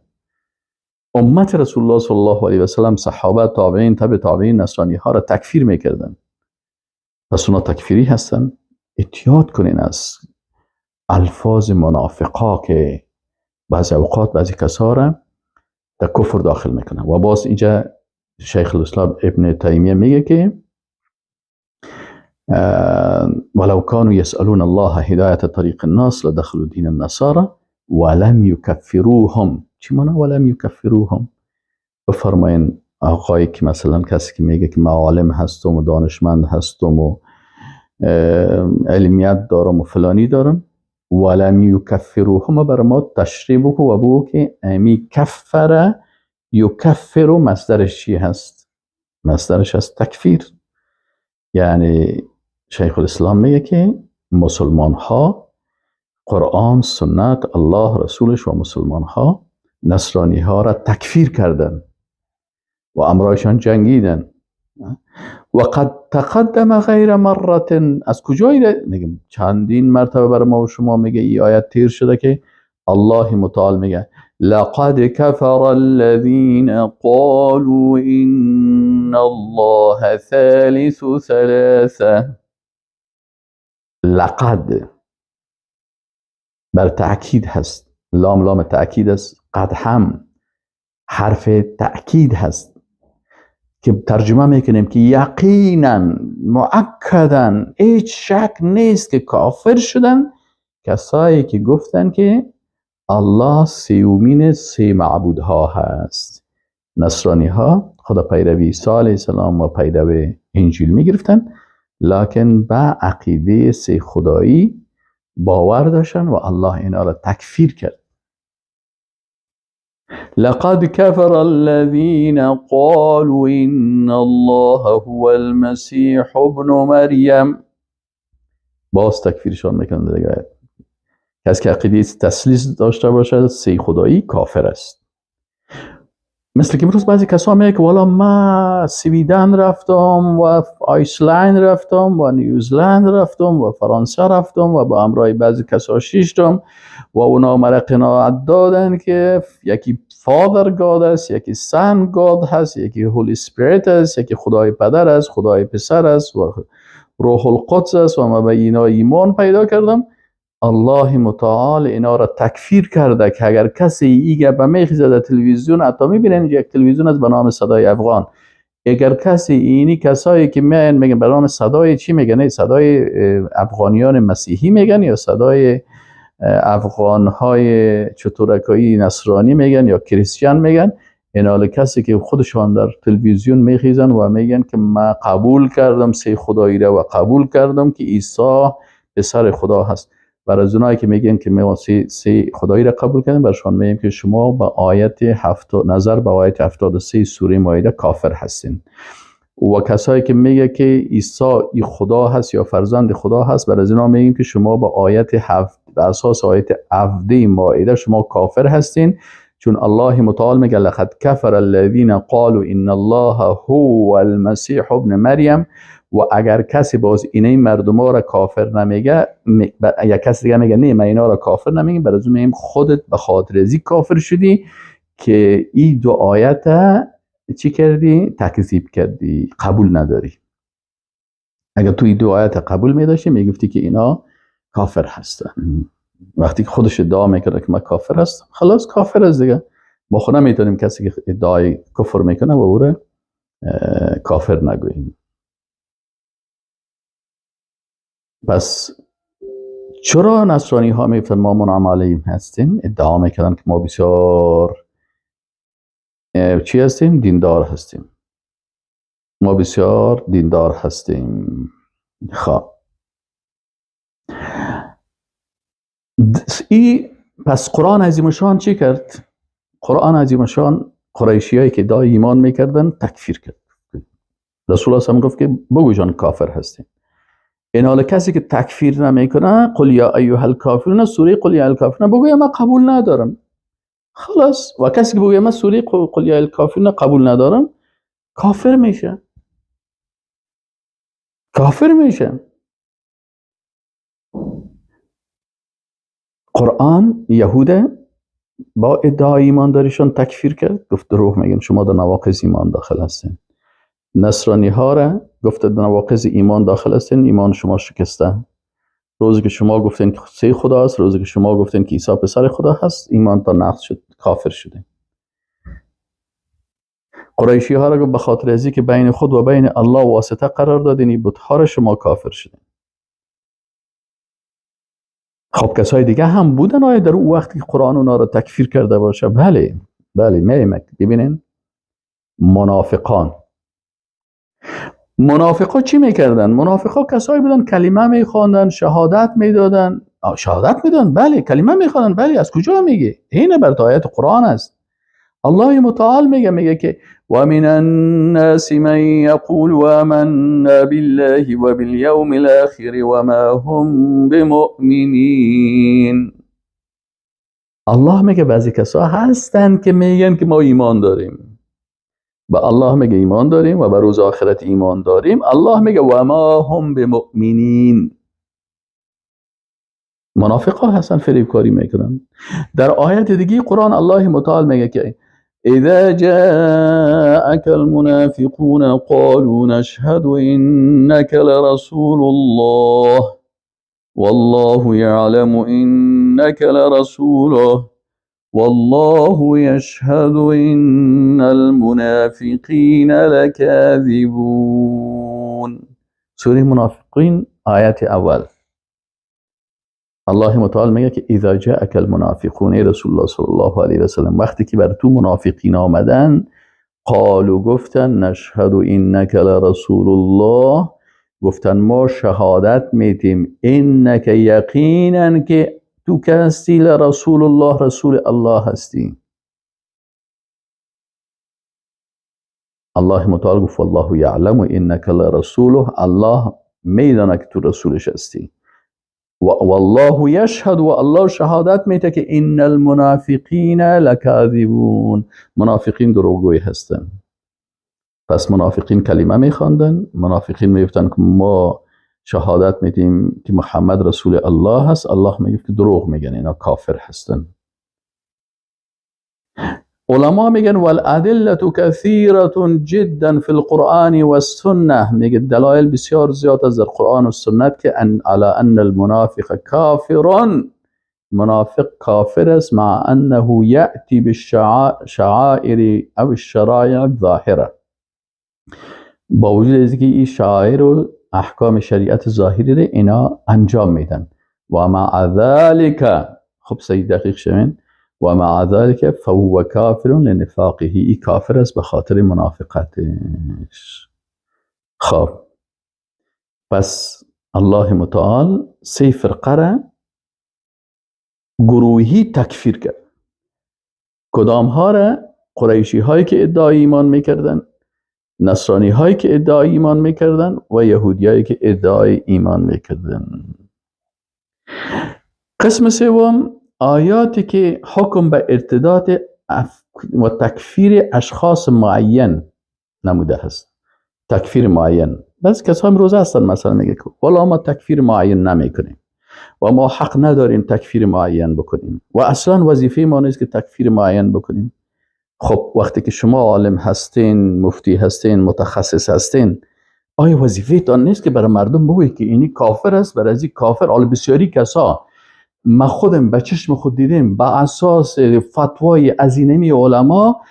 امت رسول الله صلی الله علیه و سلم، صحابه، تابعین، تبع تابعین، نصرانی ها را تکفیر میکردن. پس اونا تکفیری هستن. احتیاط کنین از الفاظ منافقا که بعضی اوقات بعضی کسا را در کفر داخل میکنن. و باز اینجا شیخ الاسلام ابن تیمیه میگه که ولو كانوا يسألون الله هداية طريق الناس لدخلوا دين النصارى ولم يكفروهم. چی معنی ولم يكفروهم؟ بفرمایین آقایی که مثلا کسی که میگه که من عالم هستم و دانشمند هستم و علمیت دارم و فلانی دارم، ولم يكفروهم برای ما تشریح بکو و بگو که امی کفر یکفر مصدرش چی هست؟ مصدرش هست تکفیر. یعنی شیخ الاسلام میگه که مسلمان ها، قرآن، سنت، الله، رسولش و مسلمان ها نصرانی ها را تکفیر کردن و امرایشان جنگیدن. و قد تقدم غیر مره. از کجایی میگم چندین مرتبه برای ما و شما میگه ای آیت تیر شده که الله متعال میگه لقد كفر الذين قالوا إن الله ثالث ثلاثة. لقد بر تأکید هست، لام لام تأکید است، قد هم حرف تأکید هست که ترجمه میکنیم که یقینا مؤکدا هیچ شک نیست که کافر شدن کسایی که گفتن که الله سیومین سه معبودها هست. نصرانی ها خدا پیروی عیسی علیه السلام و پیروی انجیل میگرفتن، لکن به عقیده سه خدایی باور داشتن و الله اینا را تکفیر کرد. لقد كفر الذين قالوا إن الله هو المسيح ابن مریم. باز تکفیرشان میکنن دیگه. کسی که عقیده تثلیث داشته باشد، سه خدایی، کافر است. مثل که امروز بعضی کسا میگه که والا ما سویدن رفتم و آیسلند رفتم و نیوزلند رفتم و فرانسه رفتم و با همراه بعضی کسا شیشتم و اونا مرا قناعت دادن که یکی Father God است، یکی Son God هست، یکی Holy Spirit است، یکی خدای پدر است، خدای پسر است و روح القدس است و ما به اینا ایمان پیدا کردم. الله متعال اینا را تکفیر کرده که اگر کسی ای گپ میخیزه در تلویزیون، حتی میبینن یک تلویزیون است به نام صدای افغان، اگر کسی اینی کسایی که میان میگن به نام صدای چی میگن، صدای افغانیان مسیحی میگن یا صدای افغانهای چطورکایی نصرانی میگن یا Christian میگن، اینا کسی که خودشان در تلویزیون میخیزن و میگن که ما قبول کردم سه خدایی را و قبول کردم که عیسی پسر خدا هست، بر از اونایی که میگن که ما سه خدایی را قبول کردیم، برشان میگیم که شما به آیت هفت نظر به آیت 73 سوره مائده کافر هستین. و کسایی که میگه که عیسی ای خدا هست یا فرزند خدا هست، بر از اینا میگیم که شما به آیت 7 به اساس آیت 17 مائده شما کافر هستین، چون الله متعال میگه لقد کفر الذین قالوا ان الله هو المسیح ابن مریم. و اگر کسی باز اینه مردم ها را کافر نمیگه، یا کسی دیگه میگه نه من اینا را کافر نمیگم، برای از میگیم خودت به خاطر ازی کافر شدی که این دو آیت چی کردی؟ تکذیب کردی، قبول نداری. اگر تو این دو آیت قبول میداشتی میگفتی که اینا کافر هستن. وقتی که خودش ادعا میکنه که من کافر هستم، خلاص کافر است دیگه. ما خود نمیتونیم کسی که ادعای کفر میکنه و او را کافر نگوییم. پس چرا نصرانی ها میگفتن ما منعم علیهم هستیم؟ ادعا میکردن که ما بسیار چی هستیم؟ دیندار هستیم، ما بسیار دیندار هستیم. خب ای پس قرآن عظیم شان چی کرد؟ قرآن عظیم شان قریشی هایی که ادعای ایمان میکردن تکفیر کرد. رسول الله صلی گفت که بگو جان کافر هستیم. این حال کسی که تکفیر نمیکنه، قل یا ایها الکافرون، سوره قل یا الکافرون بگو من قبول ندارم، خلاص. و کسی که بگه من سوره قل یا الکافرون قبول ندارم، کافر میشه، کافر میشه. قرآن یهود با ادعای ایمانداریشان تکفیر کرد، گفت دروغ میگن، شما در نواقض ایمان داخل هستین. نصرانی ها را گفت در نواقض ایمان داخل هستین، ایمان شما شکسته. روزی که شما گفتین که سه خدا است، روزی که شما گفتین که عیسی پسر خدا هست، ایمان تا نقض شد، کافر شده. قریشی ها را گفت به خاطر ازی که بین خود و بین الله واسطه قرار دادین، این بت‌ها را شما کافر شدین. خب کسای دیگه هم بودن آیا در اون وقتی قرآن اونا را تکفیر کرده باشه؟ بله بله، میمک ببینین منافقان. منافقا چی میکردن؟ منافقا کسایی بودن کلمه میخواندن، شهادت میدادن. شهادت میدادن، بله، کلمه میخواندن، بله. از کجا میگه؟ اینه بر آیت قرآن است. الله متعال میگه که و من الناس من یقول آمنا بالله وبالیوم الاخر وما هم بمؤمنین. الله میگه بعضی کسا هستن که میگن که ما ایمان داریم، به الله میگه ایمان داریم و به روز آخرت ایمان داریم. الله میگه و ما هم بمؤمنین. منافقا هستن، فریبکاری میکنن. در آیت دیگه قرآن الله متعال میگه که اذا جاءك المنافقون قالوا نشهد انك لرسول الله والله يعلم انك لرسوله والله يشهد ان المنافقین لكاذبون. سوره منافقین آیت اول. الله متعال میگه که اذا جاءك المنافقون، ای رسول الله صلی الله علیه و سلم، وقتی که بر تو منافقین آمدن، قالوا گفتن نشهد انک لرسول الله، گفتن ما شهادت میتیم، انک یقینا که تو که هستی، لرسول الله، رسول الله هستی. الله متعال گفت والله یعلم انک لرسوله، الله میدانه که تو رسولش هستی. والله یشهد، و الله شهادت میده که ان المنافقین لکاذبون، منافقین دروغگوی هستن. پس منافقین کلمه میخواندن، منافقین میگفتن که ما شهادت میدیم که محمد رسول الله هست، الله میگه که دروغ میگن، اینا کافر هستن. علما میگن والادله کثیره جدا فی القرآن والسنه، میگه دلایل بسیار زیاد از در قرآن و سنت که ان علی ان المنافق کافر، منافق کافر است، مع انه یأتی بالشعائر او الشرائع الظاهره، با وجود از اینکه این شعائر و احکام شریعت ظاهری رو اینا انجام میدن. و مع ذلك، خب سید دقیق شوین، و مع ذلك فهو کافر لنفاقه، ای کافر است به خاطر منافقتش. خب پس الله متعال سه فرقه را گروهی تکفیر کرد. کدام ها را؟ قریشی هایی که ادعای ایمان میکردن، نصرانی هایی که ادعای ایمان میکردن و یهودی هایی که ادعای ایمان میکردن. قسم سوم آیاتی که حکم به ارتداد و تکفیر اشخاص معین نموده هست. تکفیر معین، بعضی کسا امروز هستن مثلا میگه که والا ما تکفیر معین نمیکنیم و ما حق نداریم تکفیر معین بکنیم و اصلا وظیفه ما نیست که تکفیر معین بکنیم. خب وقتی که شما عالم هستین، مفتی هستین، متخصص هستین، آیا وظیفه تان نیست که برای مردم بگویید که اینی کافر است، برای از کافر؟ حالا بسیاری کسا ما خودم به چشم خود دیدیم، به اساس فتوای عزینمی علما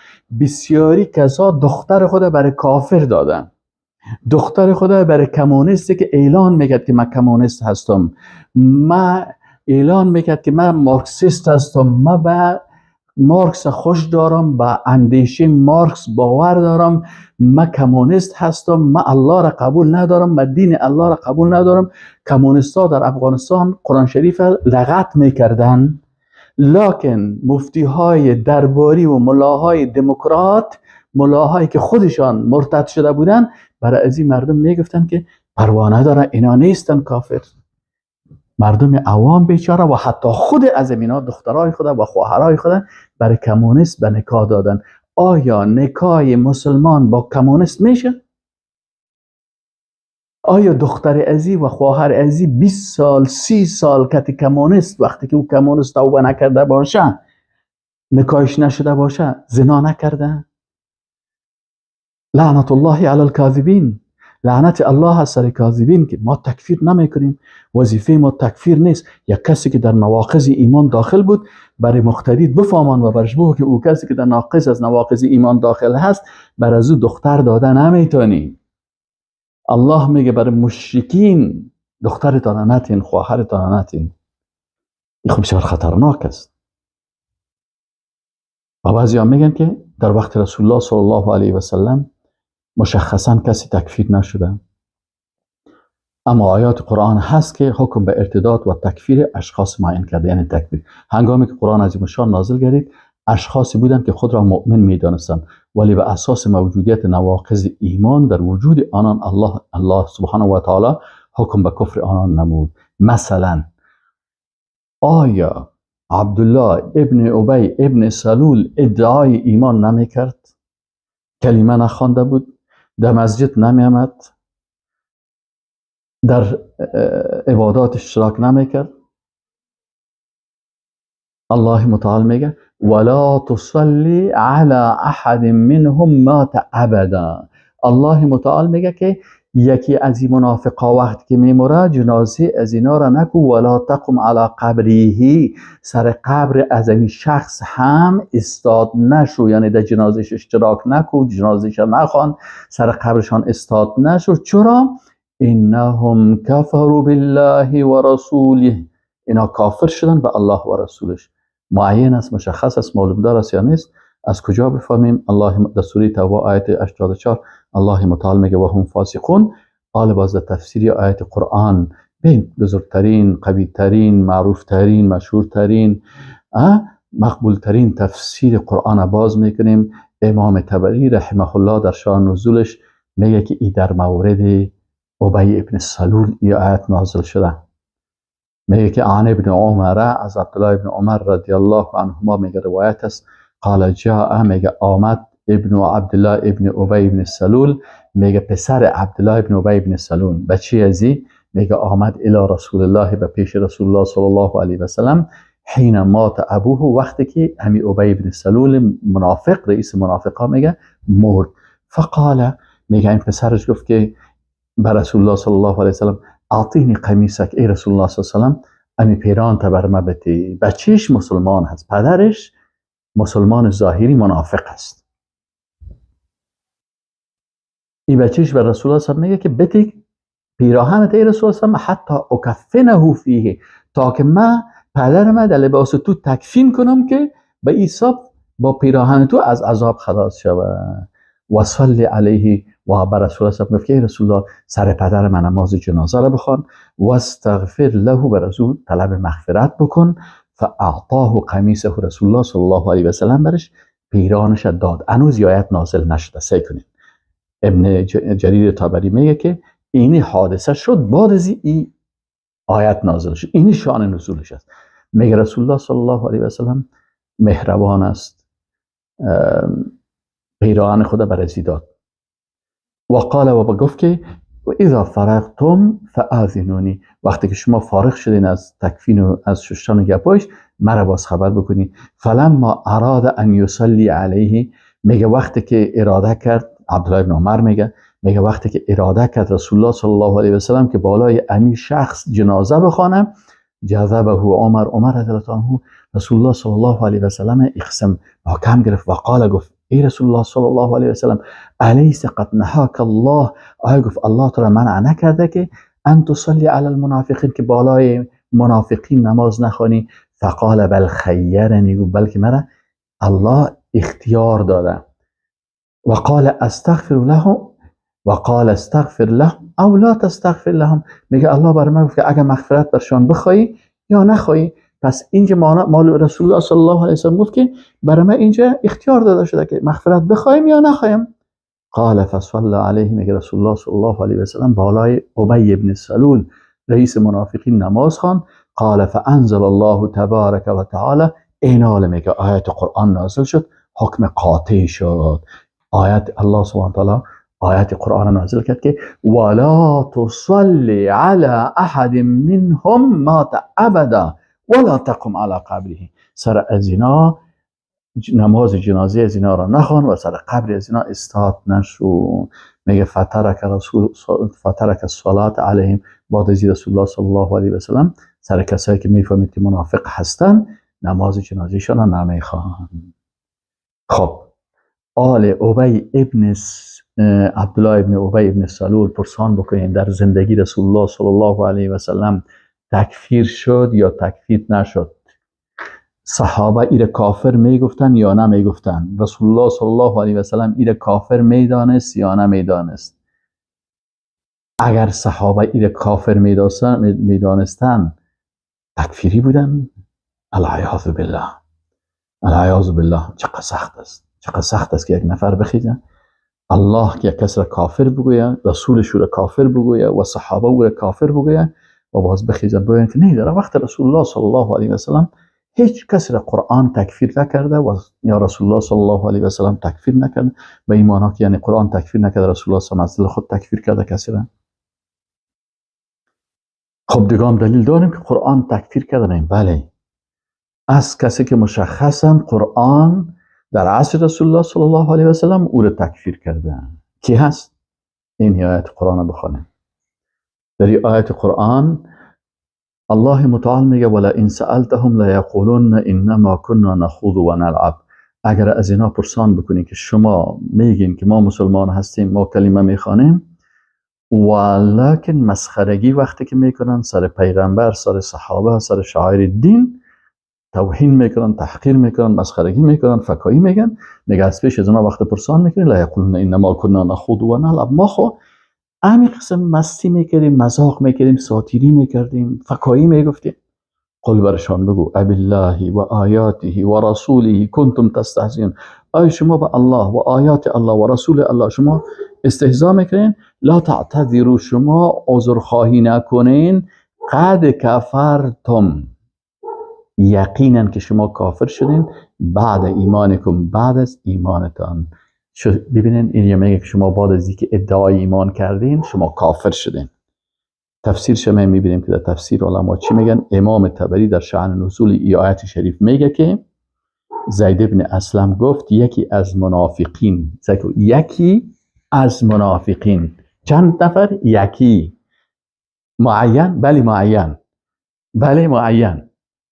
بسیاری کسا دختر خود برای کافر دادن، دختر خود برای کمونیستی که اعلان میکرد که من کمونیست هستم، من اعلان میکرد که من مارکسیست هستم، من به مارکس خوش دارم، به اندیشه مارکس باور دارم، من کمونیست هستم، من الله را قبول ندارم، من دین الله را قبول ندارم. کمونیست ها در افغانستان قرآن شریف لغت میکردن، لکن مفتی های درباری و ملاهای دموکرات، ملاهایی که خودشان مرتد شده بودن، برای از این مردم میگفتن که پروا ندارن، اینا نیستن کافر. مردم عوام بیچاره و حتی خود از اینا دخترای خود و خواهرای خود برای کمونیست به نکاح دادن. آیا نکاح مسلمان با کمونیست میشه؟ آیا دختر ازی و خواهر ازی 20 سال 30 سال کتی کمونیست، وقتی که او کمونیست توبه نکرده باشه، نکاحش نشده باشه، زنا نکرده؟ لعنت الله علی الکاذبین، لعنت الله از سر کاذبین که ما تکفیر نمیکنیم، وظیفه ما تکفیر نیست. یک کسی که در نواقض ایمان داخل بود برای مقتدی بفهمان و برش بگو که او کسی که در ناقض از نواقض ایمان داخل هست بر از او دختر داده نمیتونی. الله میگه برای مشرکین دخترتان نتین، خواهرتان نتین. این خب بسیار خطرناک است. و بعضی ها میگن که در وقت رسول الله صلی الله علیه و سلم مشخصا کسی تکفیر نشده، اما آیات قرآن هست که حکم به ارتداد و تکفیر اشخاص معین کرده. یعنی تکفیر هنگامی که قرآن عظیم الشان نازل گردید، اشخاصی بودند که خود را مؤمن میدانستند، ولی به اساس موجودیت نواقض ایمان در وجود آنان الله سبحانه و تعالی حکم به کفر آنان نمود. مثلا آیا عبدالله ابن ابی ابن سلول ادعای ایمان نمیکرد؟ کلمه نخوانده بود، در مسجد نمیامد، در عبادات اشتراک نمیکرد؟ الله متعال میگه ولا تصلی علی احد منهم مات ابدا. الله متعال میگه که یکی از این منافقا وقتی که میموره جنازه از اینا را نکو، ولا تقم علی قبره، سر قبر از این شخص هم استاد نشو، یعنی در جنازهش اشتراک نکو، جنازهش نخوان، سر قبرشان استاد نشو. چرا؟ انهم کفروا بالله و رسوله، اینا کافر شدن به الله و رسولش. معین است، مشخص است، معلوم دار است یا نیست؟ از کجا بفهمیم؟ الله در سوره توبه آیت 84 الله متعال میگه و هم فاسقون. حال باز در تفسیر آیت قرآن بین بزرگترین، قویترین، معروفترین، مشهورترین، مقبولترین تفسیر قرآن باز میکنیم. امام طبری رحمه الله در شان نزولش میگه که ای در مورد ابی ابن سلول ای آیت نازل شده. میگه که عن ابن عمر، از عبدالله ابن عمر رضی الله عنهما میگه روایت است، قال جاء، میگه آمد ابن عبدالله ابن ابی ابن سلول، میگه پسر عبدالله ابن ابی ابن سلول، بچه ازی، میگه آمد الی رسول الله، به پیش رسول الله صلی الله علیه و سلم، حین مات ابوه، وقتی که همی ابی ابن سلول منافق، رئیس منافقا، میگه مرد. فقال، میگه این پسرش گفت که به رسول الله صلی الله علیه و سلم اعطینی قمیصک، ای رسول الله صلی الله علیه و سلم امی پیران تا بر ما بتی. بچهش مسلمان هست، پدرش مسلمان ظاهری منافق است. این بچهش بر رسول الله صلی الله علیه و سلم میگه که بتی پیراهنت ای رسول الله صلی الله علیه و سلم، حتی اکفنه فیه، تا که من پدر من در لباس تو تکفین کنم که به ایساب با پیراهن تو از عذاب خلاص شود. و صلی علیه، و بر رسول الله صلی الله علیه و سلم گفت که ای رسول الله سر پدر من نماز جنازه را بخوان، و استغفر له، بر از او طلب مغفرت بکن. فاعطاه قمیصه، رسول الله صلی الله علیه و سلم برش پیرانش داد. هنوز آیت نازل نشده. سعی کنید ابن جریر طبری میگه که اینی حادثه شد بعد از این آیت نازل شد، اینی شان نزولش است. میگه رسول الله صلی الله علیه و سلم مهربان است، پیراهن خود بر ازی داد. و قال، و گفت که و اذا فرغتم فآذنونی، وقتی که شما فارغ شدین از تکفین و از شستن گپایش مرا باز خبر بکنی. فلما اراد ان یصلی علیه، میگه وقتی که اراده کرد، عبدالله بن عمر میگه وقتی که اراده کرد رسول الله صلی الله علیه و سلم که بالای امی شخص جنازه بخوانه، جذبه عمر، عمر رضی الله عنه رسول الله صلی الله علیه و سلم اقسم محکم گرفت و قال، گفت ای رسول الله صلی الله علیه و سلم الیس قد نهاک الله، آیا گفت الله تعالی منع نکرده که ان تصلی علی المنافقین، که بالای منافقین نماز نخوانی؟ فقال بل خیرنی، گفت بلکه مرا الله اختیار داده. و قال استغفر لهم، و قال استغفر لهم او لا تستغفر لهم، میگه الله بر من گفت که اگر مغفرت برشان بخوای یا نخوای. پس اینجا مال رسول الله صلی الله علیه و سلم گفت که برای من اینجا اختیار داده شده که مغفرت بخوایم یا نخوایم. قال فصلی علیه، میگه رسول الله صلی الله علیه و سلم بالای ابی ابن سلول رئیس منافقین نماز خواند. قال فانزل الله تبارک و تعالی، اینال میگه آیت قرآن نازل شد، حکم قاطع شد. آیت الله سبحانه و تعالی آیت قرآن نازل کرد که ولا تصلی علی احد منهم مات ابدا ولا تقم علی قبره. سر از اینا نماز جنازه از اینا را نخوان و سر قبر از اینا استاد نشو. میگه فترک رسول فترک الصلاه علیهم. بعد از رسول الله صلی الله علیه و سلم سر کسایی که میفهمید که منافق هستن نماز جنازه شان نمیخوان. خب آل ابی ابن عبدالله ابن ابی ابن سلول پرسان بکنین در زندگی رسول الله صلی الله علیه و سلم تکفیر شد یا تکفیر نشد؟ صحابه ایره کافر میگفتن یا نمیگفتن؟ رسول الله صلی الله علیه و سلم ایره کافر میدانست یا نمیدانست؟ اگر صحابه ایره کافر میدانستن تکفیری بودن؟ العیاذ بالله، العیاذ بالله. چقدر سخت است، چقدر سخت است که یک نفر بخیزه الله که یک کس را کافر بگویه، رسولش را کافر بگویه و صحابه او را کافر بگویه و باز بخیزه بگویه که نه، در وقت رسول الله صلی الله علیه و سلم هیچ کس را قرآن تکفیر نکرده و یا رسول الله صلی الله علیه و سلم تکفیر نکرده. به این معنا که یعنی قرآن تکفیر نکرده، رسول الله صلی الله علیه و سلم خود تکفیر کرده کسی را. خب دیگه هم دلیل داریم که قرآن تکفیر کرده؟ نه، بله، از کسی که مشخصا قرآن در عصر رسول الله صلی الله علیه و سلم او را تکفیر کرده. کی هست؟ این آیت قرآن بخوانیم. در این آیت قرآن الله متعال میگه ولا ان سألتهم لیقولن انما كنا نخوض و نلعب. اگر از اینا پرسان بکنی که شما میگین که ما مسلمان هستیم، ما کلمه میخوانیم، ولکن مسخرگی وقتی که میکنن سر پیغمبر، سر صحابه، سر شعائر دین توهین میکنن، تحقیر میکنن، مسخرگی میکنن، فکایی میگن، میگه از پیش از اونا وقت پرسان میکنن لا یقولون انما كنا نخوض و نلعب. ما خو همین قسم مستی میکردیم، مذاق میکردیم، ساتیری میکردیم، فکایی میگفتیم. قل برشان بگو ابالله و آیاته و رسوله کنتم تستهزئون. آیا شما به الله و آیات الله و رسول الله شما استهزا میکنین؟ لا تعتذروا، شما عذرخواهی نکنین. قد کفرتم، یقینا که شما کافر شدین بعد ایمانکم، بعد از ایمانتان. ببینین این میگه که شما بعد از اینکه ادعای ایمان کردین شما کافر شدین. تفسیر شما میبینیم که در تفسیر علما چی میگن. امام طبری در شأن نزول ای آیت شریف میگه که زید ابن اسلم گفت یکی از منافقین، یکی از منافقین، چند نفر؟ یکی معین، بله معین، بله معین،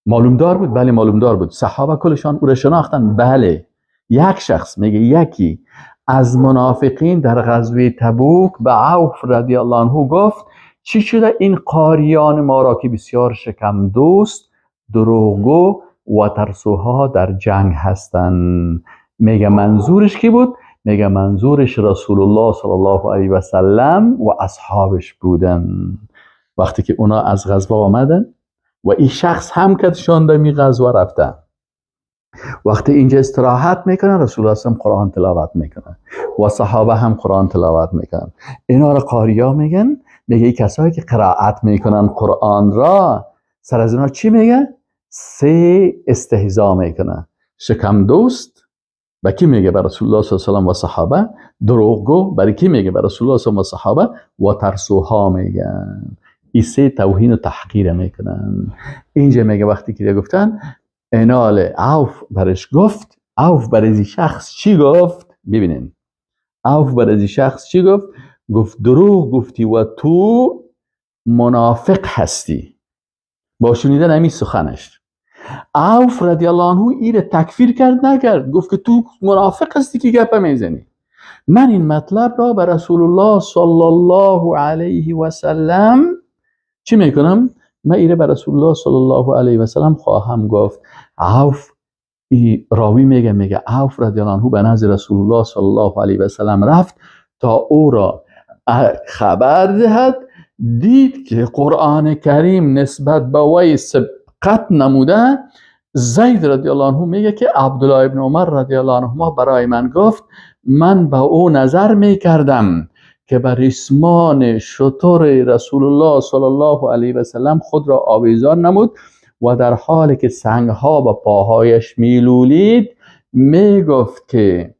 معلوم دار بود، بله معلوم دار بود، صحابه کلشان او را شناختن، بله. یک شخص میگه یکی از منافقین در غزوه تبوک به عوف رضی الله عنه گفت چی شده این قاریان ما را که بسیار شکم دوست، دروغگو و ترسوها در جنگ هستند. میگه منظورش کی بود؟ میگه منظورش رسول الله صلی الله علیه و سلم و اصحابش بودن. وقتی که اونا از غزوه آمدن و این شخص هم که شان می غزوه رفتن، وقتی اینجا استراحت میکنن رسول الله هم قرآن تلاوت میکنن و صحابه هم قرآن تلاوت میکنن. اینا را قاریا میگن. میگه این کسایی که قرائت میکنن قرآن را سر از اینا چی میگه؟ سه استهزا میکنن. شکم دوست به کی میگه؟ به رسول الله صلی الله علیه و سلم و صحابه. دروغگو برای کی میگه؟ به رسول الله صلی الله علیه و صحابه. و ترسوها میگن. این سه توهین و تحقیر میکنن. اینجا میگه وقتی که گفتن انال عوف برش گفت، عوف برای شخص چی گفت؟ ببینین عوف برای شخص چی گفت؟ گفت دروغ گفتی و تو منافق هستی. با شنیدن همین سخنش عوف رضی الله عنه ایره تکفیر کرد نکرد، گفت که تو منافق هستی که گپ میزنی. من این مطلب را به رسول الله صلی الله علیه و سلم چی میکنم؟ من ایره به رسول الله صلی الله علیه و سلم خواهم گفت. عوف راوی میگه، میگه عوف رضی الله عنه به نزد رسول الله صلی الله علیه و سلم رفت تا او را خبر دهد. دید که قرآن کریم نسبت به وی سبقت نموده. زید رضی الله عنه میگه که عبدالله ابن عمر رضی الله عنهما برای من گفت من به او نظر میکردم که بر ریسمان شتر رسول الله صلی الله علیه و سلم خود را آویزان نمود و در حالی که سنگها به پاهایش میلولید میگفت که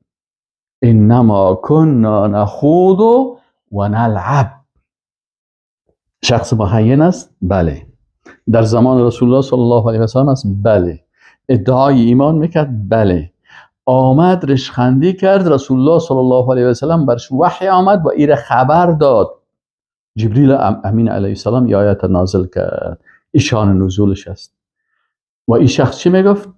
انما كنا نخوض و نلعب. شخص معین است؟ بله. در زمان رسول الله صلی الله علیه و سلم است؟ بله. ادعای ایمان میکرد؟ بله. آمد رشخندی کرد، رسول الله صلی الله علیه و سلم برش وحی آمد و ایره خبر داد. جبریل امین علیه السلام ای آیت نازل کرد، ایشان نزولش است. و این شخص چی میگفت؟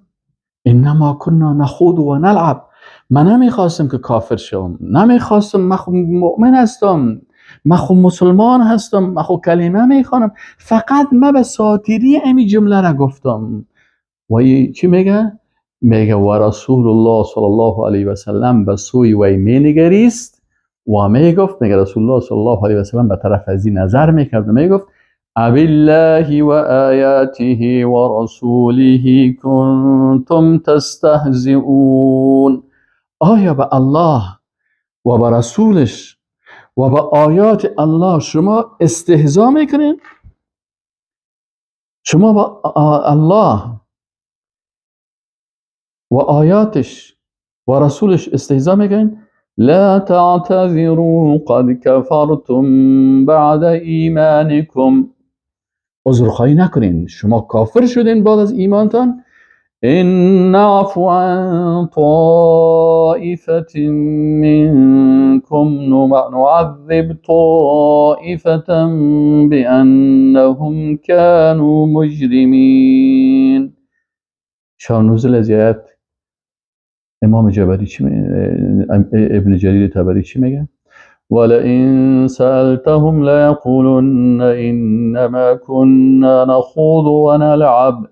انما كنا نخوض و نلعب. من نمیخواستم که کافر شوم، نمیخواستم، من خب مؤمن هستم، من خب مسلمان هستم، من خب کلمه میخوانم، فقط من به ساتیری امی جمله را گفتم. و ای چی میگه؟ میگه و رسول الله صلی الله علیه و سلم به سوی وی مینگریست و میگفت، میگه رسول الله صلی الله علیه و سلم به طرف ازی نظر میکرد و میگفت أبالله وآياته ورسوله كنتم تستهزئون. آیا به الله و به رسولش و به آیات الله شما استهزا میکنین؟ شما با الله و آیاتش و رسولش استهزا میکنین؟ لا تعتذروا قد كفرتم بعد ایمانكم. عذرخواهی نکنین، شما کافر شدین بعد از ایمانتان. ان نعف عن طائفة منكم نعذب طائفة بأنهم كانوا مجرمين. شان نزول از آیت امام جبری چی ابن جریر طبری چی میگه؟ ولئن سألتهم ليقولن إنما كنا نخوض ونلعب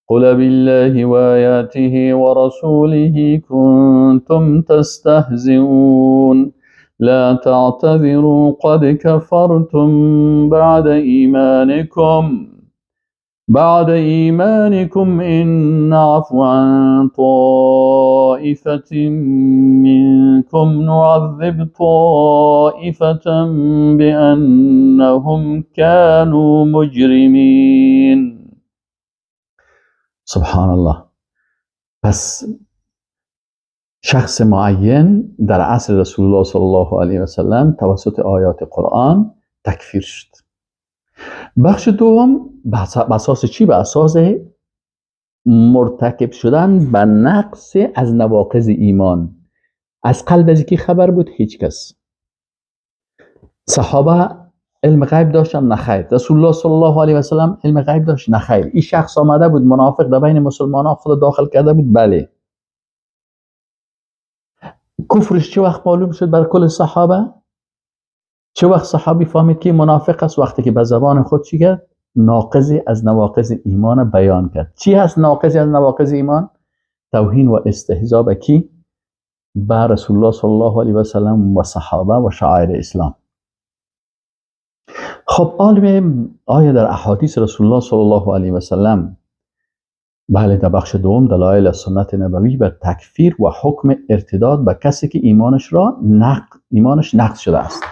قل بالله وآياته ورسوله كنتم تستهزئون لا تعتذروا قد كفرتم بعد ایمانكم إن نعف عن طائفة منكم نعذب طائفة بأنهم كانوا مجرمين. سبحان الله. پس شخص معین در عصر رسول الله صلی الله علیه و سلم توسط آیات قرآن تکفیر شد. بخش دوم به اساس چی؟ به اساس مرتکب شدن به نقص از نواقض ایمان. از قلب از کی خبر بود؟ هیچ کس. صحابه علم غیب داشتن؟ نه خیر. رسول الله صلی الله علیه و سلم علم غیب داشت؟ نه خیر. این شخص آمده بود منافق در بین مسلمان ها خود داخل کرده بود؟ بله. کفرش چه وقت معلوم شد بر کل صحابه؟ چه وقت صحابی فهمید که منافق است؟ وقتی که به زبان خود چی کرد؟ ناقضی از نواقض ایمان بیان کرد. چی هست ناقضی از نواقض ایمان؟ توهین و استهزا به کی؟ به رسول الله صلی الله علیه و سلم و صحابه و شعائر اسلام. خب عالم آیا در احادیث رسول الله صلی الله علیه و سلم، بله، در بخش دوم دلایل سنت نبوی به تکفیر و حکم ارتداد به کسی که ایمانش نقض شده است.